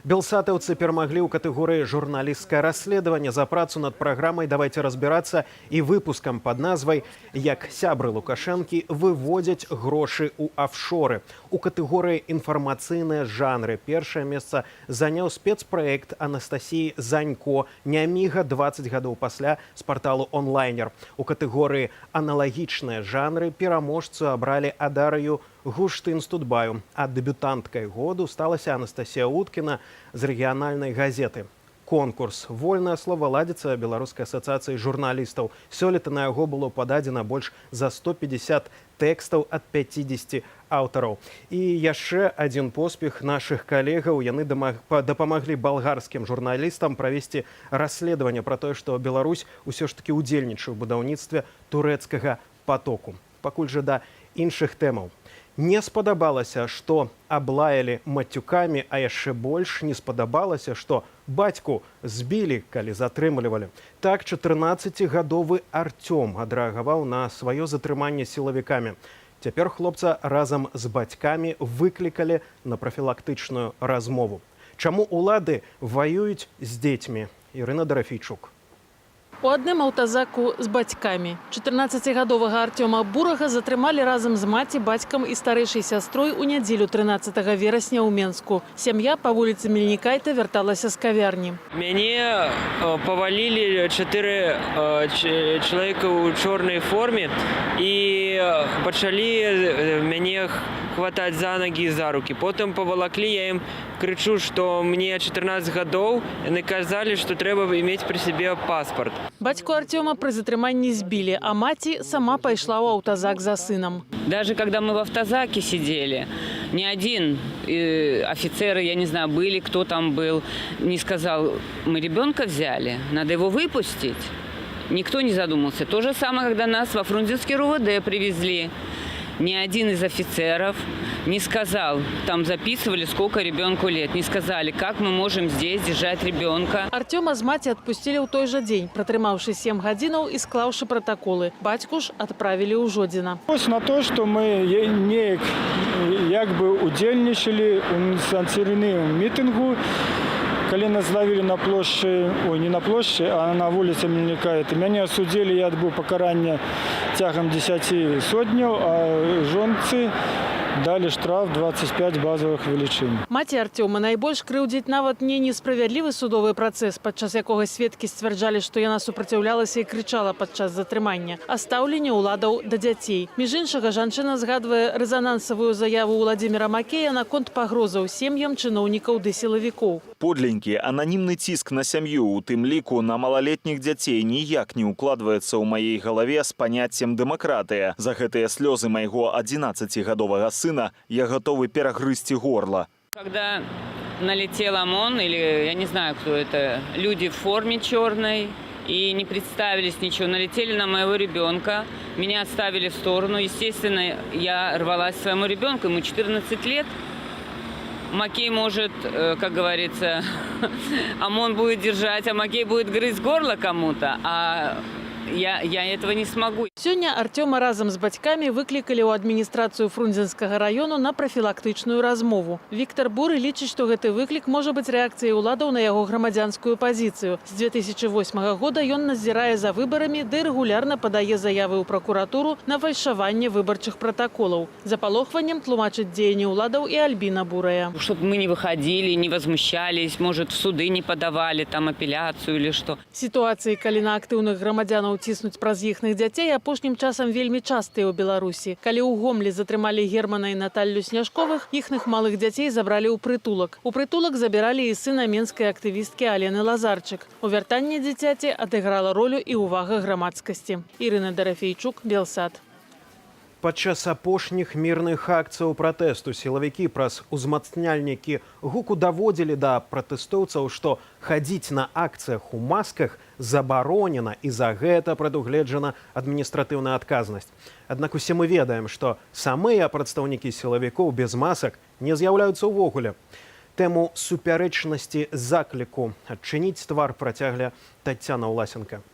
Белсатаўцы перамаглі ў катэгорыі «Журналісцкае расследаванне» за працу над праграмай «Давайте разбираться» і выпускам пад назвай «Як сябры Лукашэнкі выводзяць грошы ў афшоры». У катэгорыі «Інфармацыйныя жанры» першае месца заняў спецпраект Анастасіі Занько «Няміга 20 гадоў пасля» з парталу «Онлайнер». У катэгорыі «Аналагічныя жанры» пераможцу абралі Адарыю Гуштын з «Тутбаю», а дэбютанткай году сталася Анастасія Уткіна з рэгіянальнай газеты. Конкурс «Вольнае слова» ладзіцца Беларускай асацыяцыяй журналістаў. Сёлета на яго было пададзена больш за 150 тэкстаў ад 50 аўтараў. І яшчэ адзін поспех нашых калегаў: яны дапамаглі балгарскім журналістам правесці расследаванне пра тое, што Беларусь усё ж такі ўдзельнічае ў будаўніцтве «Турэцкага патоку». Пакуль жа да іншых тэмаў. Не спадабалася, што аблаялі мацюкамі, а яшчэ больш не спадабалася, што бацьку збілі, калі затрымлівалі. Так 14гадовы Арцём адрэагаваў на сваё затрыманне сілавікамі. Цяпер хлопца разам з бацькамі выклікалі на прафілактычную размову. Чаму ўлады ваююць з дзецьмі? Ірына Дарафейчук. У адным аўтазаку з бацькамі. 14-гадовага Арцёма Бурага затрымалі разам з маці, бацькам і старэйшай сястрой у нядзелю 13 верасня ў Менску. Сям'я па вуліцы Мельнікайта вярталася з кавярні. Мяне павалілі чатыры чалавека ў чорнай форме і пачалі мяне хватаць за ногі і за рукі. Потым павалаклі, я ім крычу, што мне 14 гадоў, яны казалі, што трэба иметь при себе паспорт. Бацьку Арцёма пры затрыманні збілі, а маці сама пайшла ў аўтазак за сынам. Даже когда мы в автозаке сидели, ни один офицер, я не знаю, были, кто там был, не сказал: «Мы ребенка взяли, надо его выпустить». Никто не задумался. То же самое, когда нас во Фрунзенский РУВД привезли. Ни один из офицеров не сказал, там записывали, сколько ребенку лет, не сказали, как мы можем здесь держать ребенка. Арцёма з маці адпусцілі ў той жа дзень, пратрымаўшы 7 гадзінаў і склаўшы пратаколы. Бацьку ж адправілі ў Жодзіна. Вось на то, што мы неяк як бы удзельнічалі ў несанкцыянаваным мітынгу, Калі нас злавілі на плошчы, ой, не на плошчы, а на вуліцы Мельніка, это мяне асудзілі, я адбыў пакаранне цягам 10 сотняў, а жонцы далі штраф 25 базовых велічынь. Маці Арцёма найбольш крыўдзіць нават не несправядлівы судовы працэс, падчас якога сведкі сцвярджалі, што яна супраціўлялася і крычала падчас затрымання, а стаўленне ўладаў да дзяцей. Між іншага, жанчына згадвае рэзанансавую заяву Уладзіміра Макея наконт пагрозаў сем'ям чыноўнікаў ды сілавікоў. Подленькі ананімны ціск на сям'ю, у тым ліку на малалетніх дзяцей, ніяк не ўкладваецца ў маей галаве з паняццем дэмакратыя. За гэтыя слёзы майго 11-гадовага сына я гатовы перагрызці горла. Когда налетел ОМОН, или я не знаю, кто это, люди в форме черной, и не представились ничего, налетели на моего ребенка, меня отставили в сторону. Естественно, я рвалась к своему ребенку, ему 14 лет. Макей может, как говорится, ОМОН будет держать, а Макей будет грызть горло кому-то, а я этого не смогу. Сёння Арцёма разам з бацькамі выклікалі ў адміністрацыю Фрунзенскага раёну на прафілактычную размову. Віктар Буры лічыць, што гэты выклік можа быць рэакцыяй уладаў на яго грамадзянскую пазіцыю. З 2008 года ён назірае за выбарамі ды рэгулярна падае заявы ў пракуратуру на фальшаванне выбарчых пратаколаў. Запалохваннем тлумачыць дзеянні ўладаў і Альбіна Бурая. Чтобы мы не выходили, не возмущались, может, в суды не подавали там апелляцию или что. Сітуацыі, калі на актыўных грамадзянаў ціснуць праз іхных дзяцей, апошнім часам вельмі частыя ў Беларусі. Калі ў Гомлі затрымалі Германа і Наталлю Сняжковых, іхных малых дзяцей забралі ў прытулак. У прытулак забіралі і сына менскай актывісткі Алены Лазарчык. У вяртанні дзіцяці адыграла ролю і ўвага грамадскасці. Ірына Дарафейчук, Белсат. Падчас апошніх мірных акцыяў пратэсту сілавікі праз узмацняльнікі гуку даводзілі да пратэстоўцаў, што хадзіць на акцыях у масках забаронена і за гэта прадугледжана адміністратыўная адказнасць. Аднак усе мы ведаем, што самыя прадстаўнікі сілавікоў без масак не з'яўляюцца ўвогуле. Тэму супярэчнасці закліку адчыніць твар працягне Таццяна Уласенко.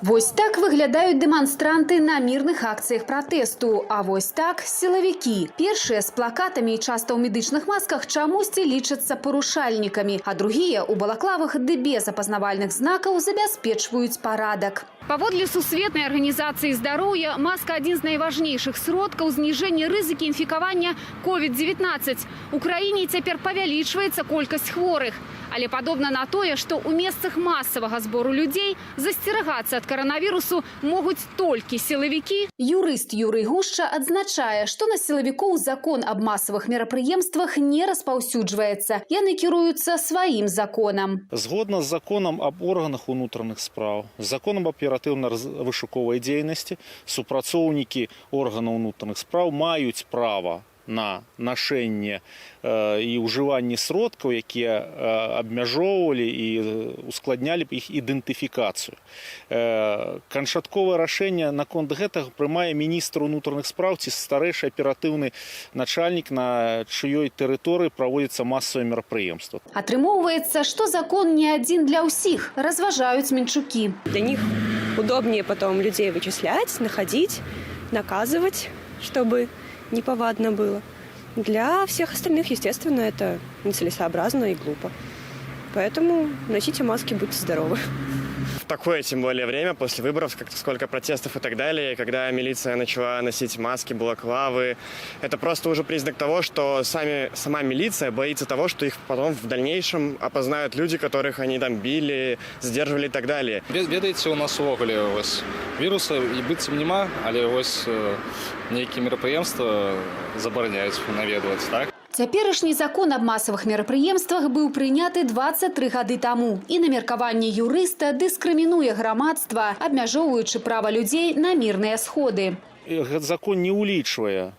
Вось так выглядаюць дэманстранты на мірных акцыях пратэсту. А вось так сілавікі. Першыя з плакатамі і часта ў медычных масках чамусьці лічацца парушальнікамі, а другія ў балаклавах ды без апазнавальных знакаў забяспечваюць парадак. Паводле Сусветнай арганізацыі здароўя, маска адзін з найважнейшых сродкаў зніжэння рызыкі інфікавання COVID-19. У краіне цяпер павялічваецца колькасць хворых. Але падобна на тое, што ў месцах масавага збору людзей засцерагацца ад каранавірусу могуць толькі сілавікі. Юрыст Юрый Гушча адзначае, што на сілавікоў закон аб масавых мерапрыемствах не распаўсюджваецца. Яны кіруюцца сваім законам. Згодна з законам аб органах унутраных спраў, з законам аб аператыўна-вышуковай дзейнасці, супрацоўнікі органаў унутраных спраў маюць права на нашэнне і ўжыванне сродкаў, якія абмяжоўвалі і ускладнялі б іх ідэнтыфікацыю. Канчатковае рашэнне наконт гэтага прымае міністр унутраных спраў ці старэйшы аператыўны начальнік, на чыёй тэрыторыі праводзіцца масавае мерапрыемства. Атрымоўваецца, што закон не адзін для ўсіх, разважаюць мінчукі. Для них удобнее потом людей вычислять, находить, наказывать, чтобы неповадно было. Для всех остальных, естественно, это нецелесообразно и глупо. Поэтому носите маски, будьте здоровы. В такое, тем более, время после выборов, как сколько протестов и так далее, когда милиция начала носить маски, балаклавы, это просто уже признак того, что сама милиция боится того, что их потом в дальнейшем опознают люди, которых они там били, задерживали и так далее. Ведаеце, у нас увогуле вось віруса і быццам няма, але вось нейкія мерапрыемства забараняюць наведваць, так? Цяперашні закон аб масавых мерапрыемствах быў прыняты 23 гады таму і, на меркаванне юрыста, дыскрымінуе грамадства, абмяжоўваючы права людзей на мірныя сходы. Гэты закон не ўлічвае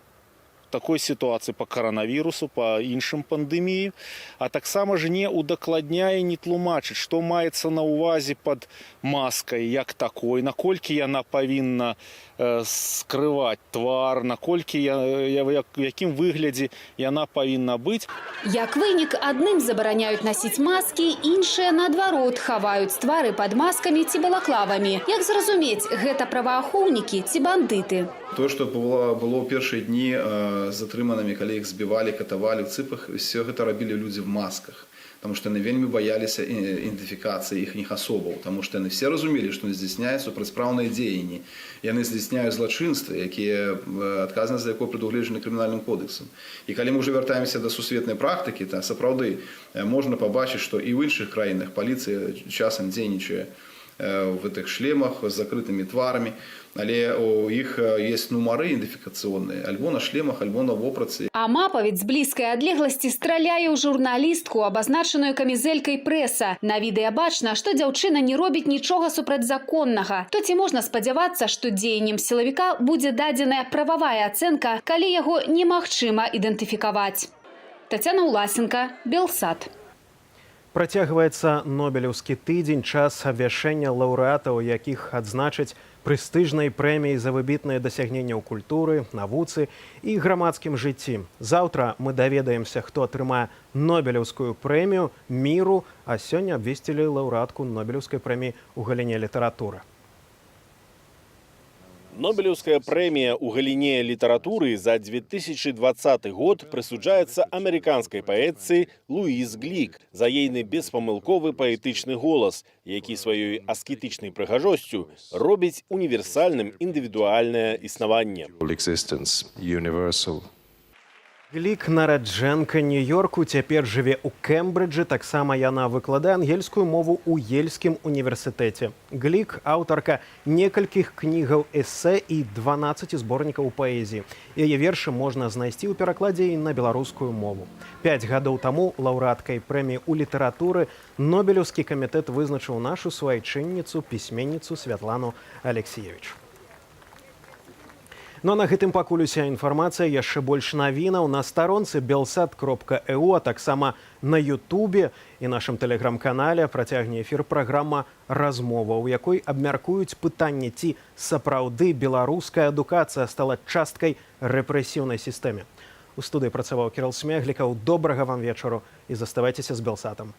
такой сітуацыі па каранавірусу, па іншым пандэміі, а таксама ж не удакладняе, не тлумачыць, што маецца на ўвазе пад маскай як такой, наколькі яна павінна скрываць твар, наколькі в якім выглядзе яна павінна быць. Як вынік, адным забараняюць насіць маскі, іншыя, наадварот, хаваюць твары пад маскамі ці балаклавамі. Як зразумець, гэта праваахоўнікі ці бандыты? Тое, што было ў першыя дні з затрыманымі, калі іх збівалі, катавалі ў цыпах, все гэта рабілі людзі в масках. Таму што яны вельмі баяліся ідэнтыфікацыі іхніх асобаў, таму што яны все разумелі, што здзяйсняюць супрацьпраўныя дзеянні. Яны здзяйсняюць злачынствы, якія адказнасць за якое прадугледжаны крымінальным кодэксам. І калі мы ўжо вяртаемся да сусветнай практыкі, то сапраўды можна пабачыць, што і ў іншых краінах паліцыя часам дзейнічае в гэтых шлемах з закрытымі тварамі, але у іх есть нумары ідэнтыфікацыйныя альбо на шлемах, альбо на вопратцы. Амапавец з блізкай адлегласці страляе ў журналістку, абазначаную камізэлькай «Прэса». На відэа бачна, што дзяўчына не робіць нічога супрацьзаконнага. То ці можна спадзявацца, што дзеяннем сілавіка будзе дадзеная прававая ацэнка, калі яго немагчыма ідэнтыфікаваць? Тацяна Уласенка, Белсат. Працягваецца Нобелеўскі тыдзень, час абвяшчэння лаўрэатаў, якіх адзначаць прэстыжнай прэміяй за выбітныя дасягнення ў культуры, навуцы і грамадскім жыцці. Заўтра мы даведаемся, хто атрымае Нобелеўскую прэмію міру, а сёння абвесцілі лаўрэатку Нобелеўскай прэміі ў галіне літаратуры. Нобелеўская прэмія ў галіне літаратуры за 2020 год прысуджаецца амерыканскай паэтцы Луіз Глік за ейны беспамылковы паэтычны голас, які сваёй аскетычнай прыгажосцю робіць універсальным індывідуальнае існаванне. Глік — нараджэнка Нью-Йорку, цяпер жыве ў Кембрыджы, таксама яна выкладае ангельскую мову ў Ельскім універсітэце. Глік — аўтарка некалькіх кнігаў эсэ і 12 зборнікаў паэзіі. Яе вершы можна знайсці ў перакладзе і на беларускую мову. 5 гадоў таму лаўрэаткай прэміі ў літаратуры Нобелеўскі камітэт вызначыў нашу суайчынніцу, пісьменніцу Святлану Алексіевіч. Ну а на гэтым пакуль уся інфармацыя. Яшчэ больш навінаў на старонцы belsat.eu, а таксама на Ютубе і нашым тэлеграм-канале. Працягне эфір праграма «Размова», у якой абмяркуюць пытанне, ці сапраўды беларуская адукацыя стала часткай рэпрэсіўнай сістэме. У студыі працаваў Кірыл Смеглікаў. Добрага вам вечару і заставайцеся з Белсатам.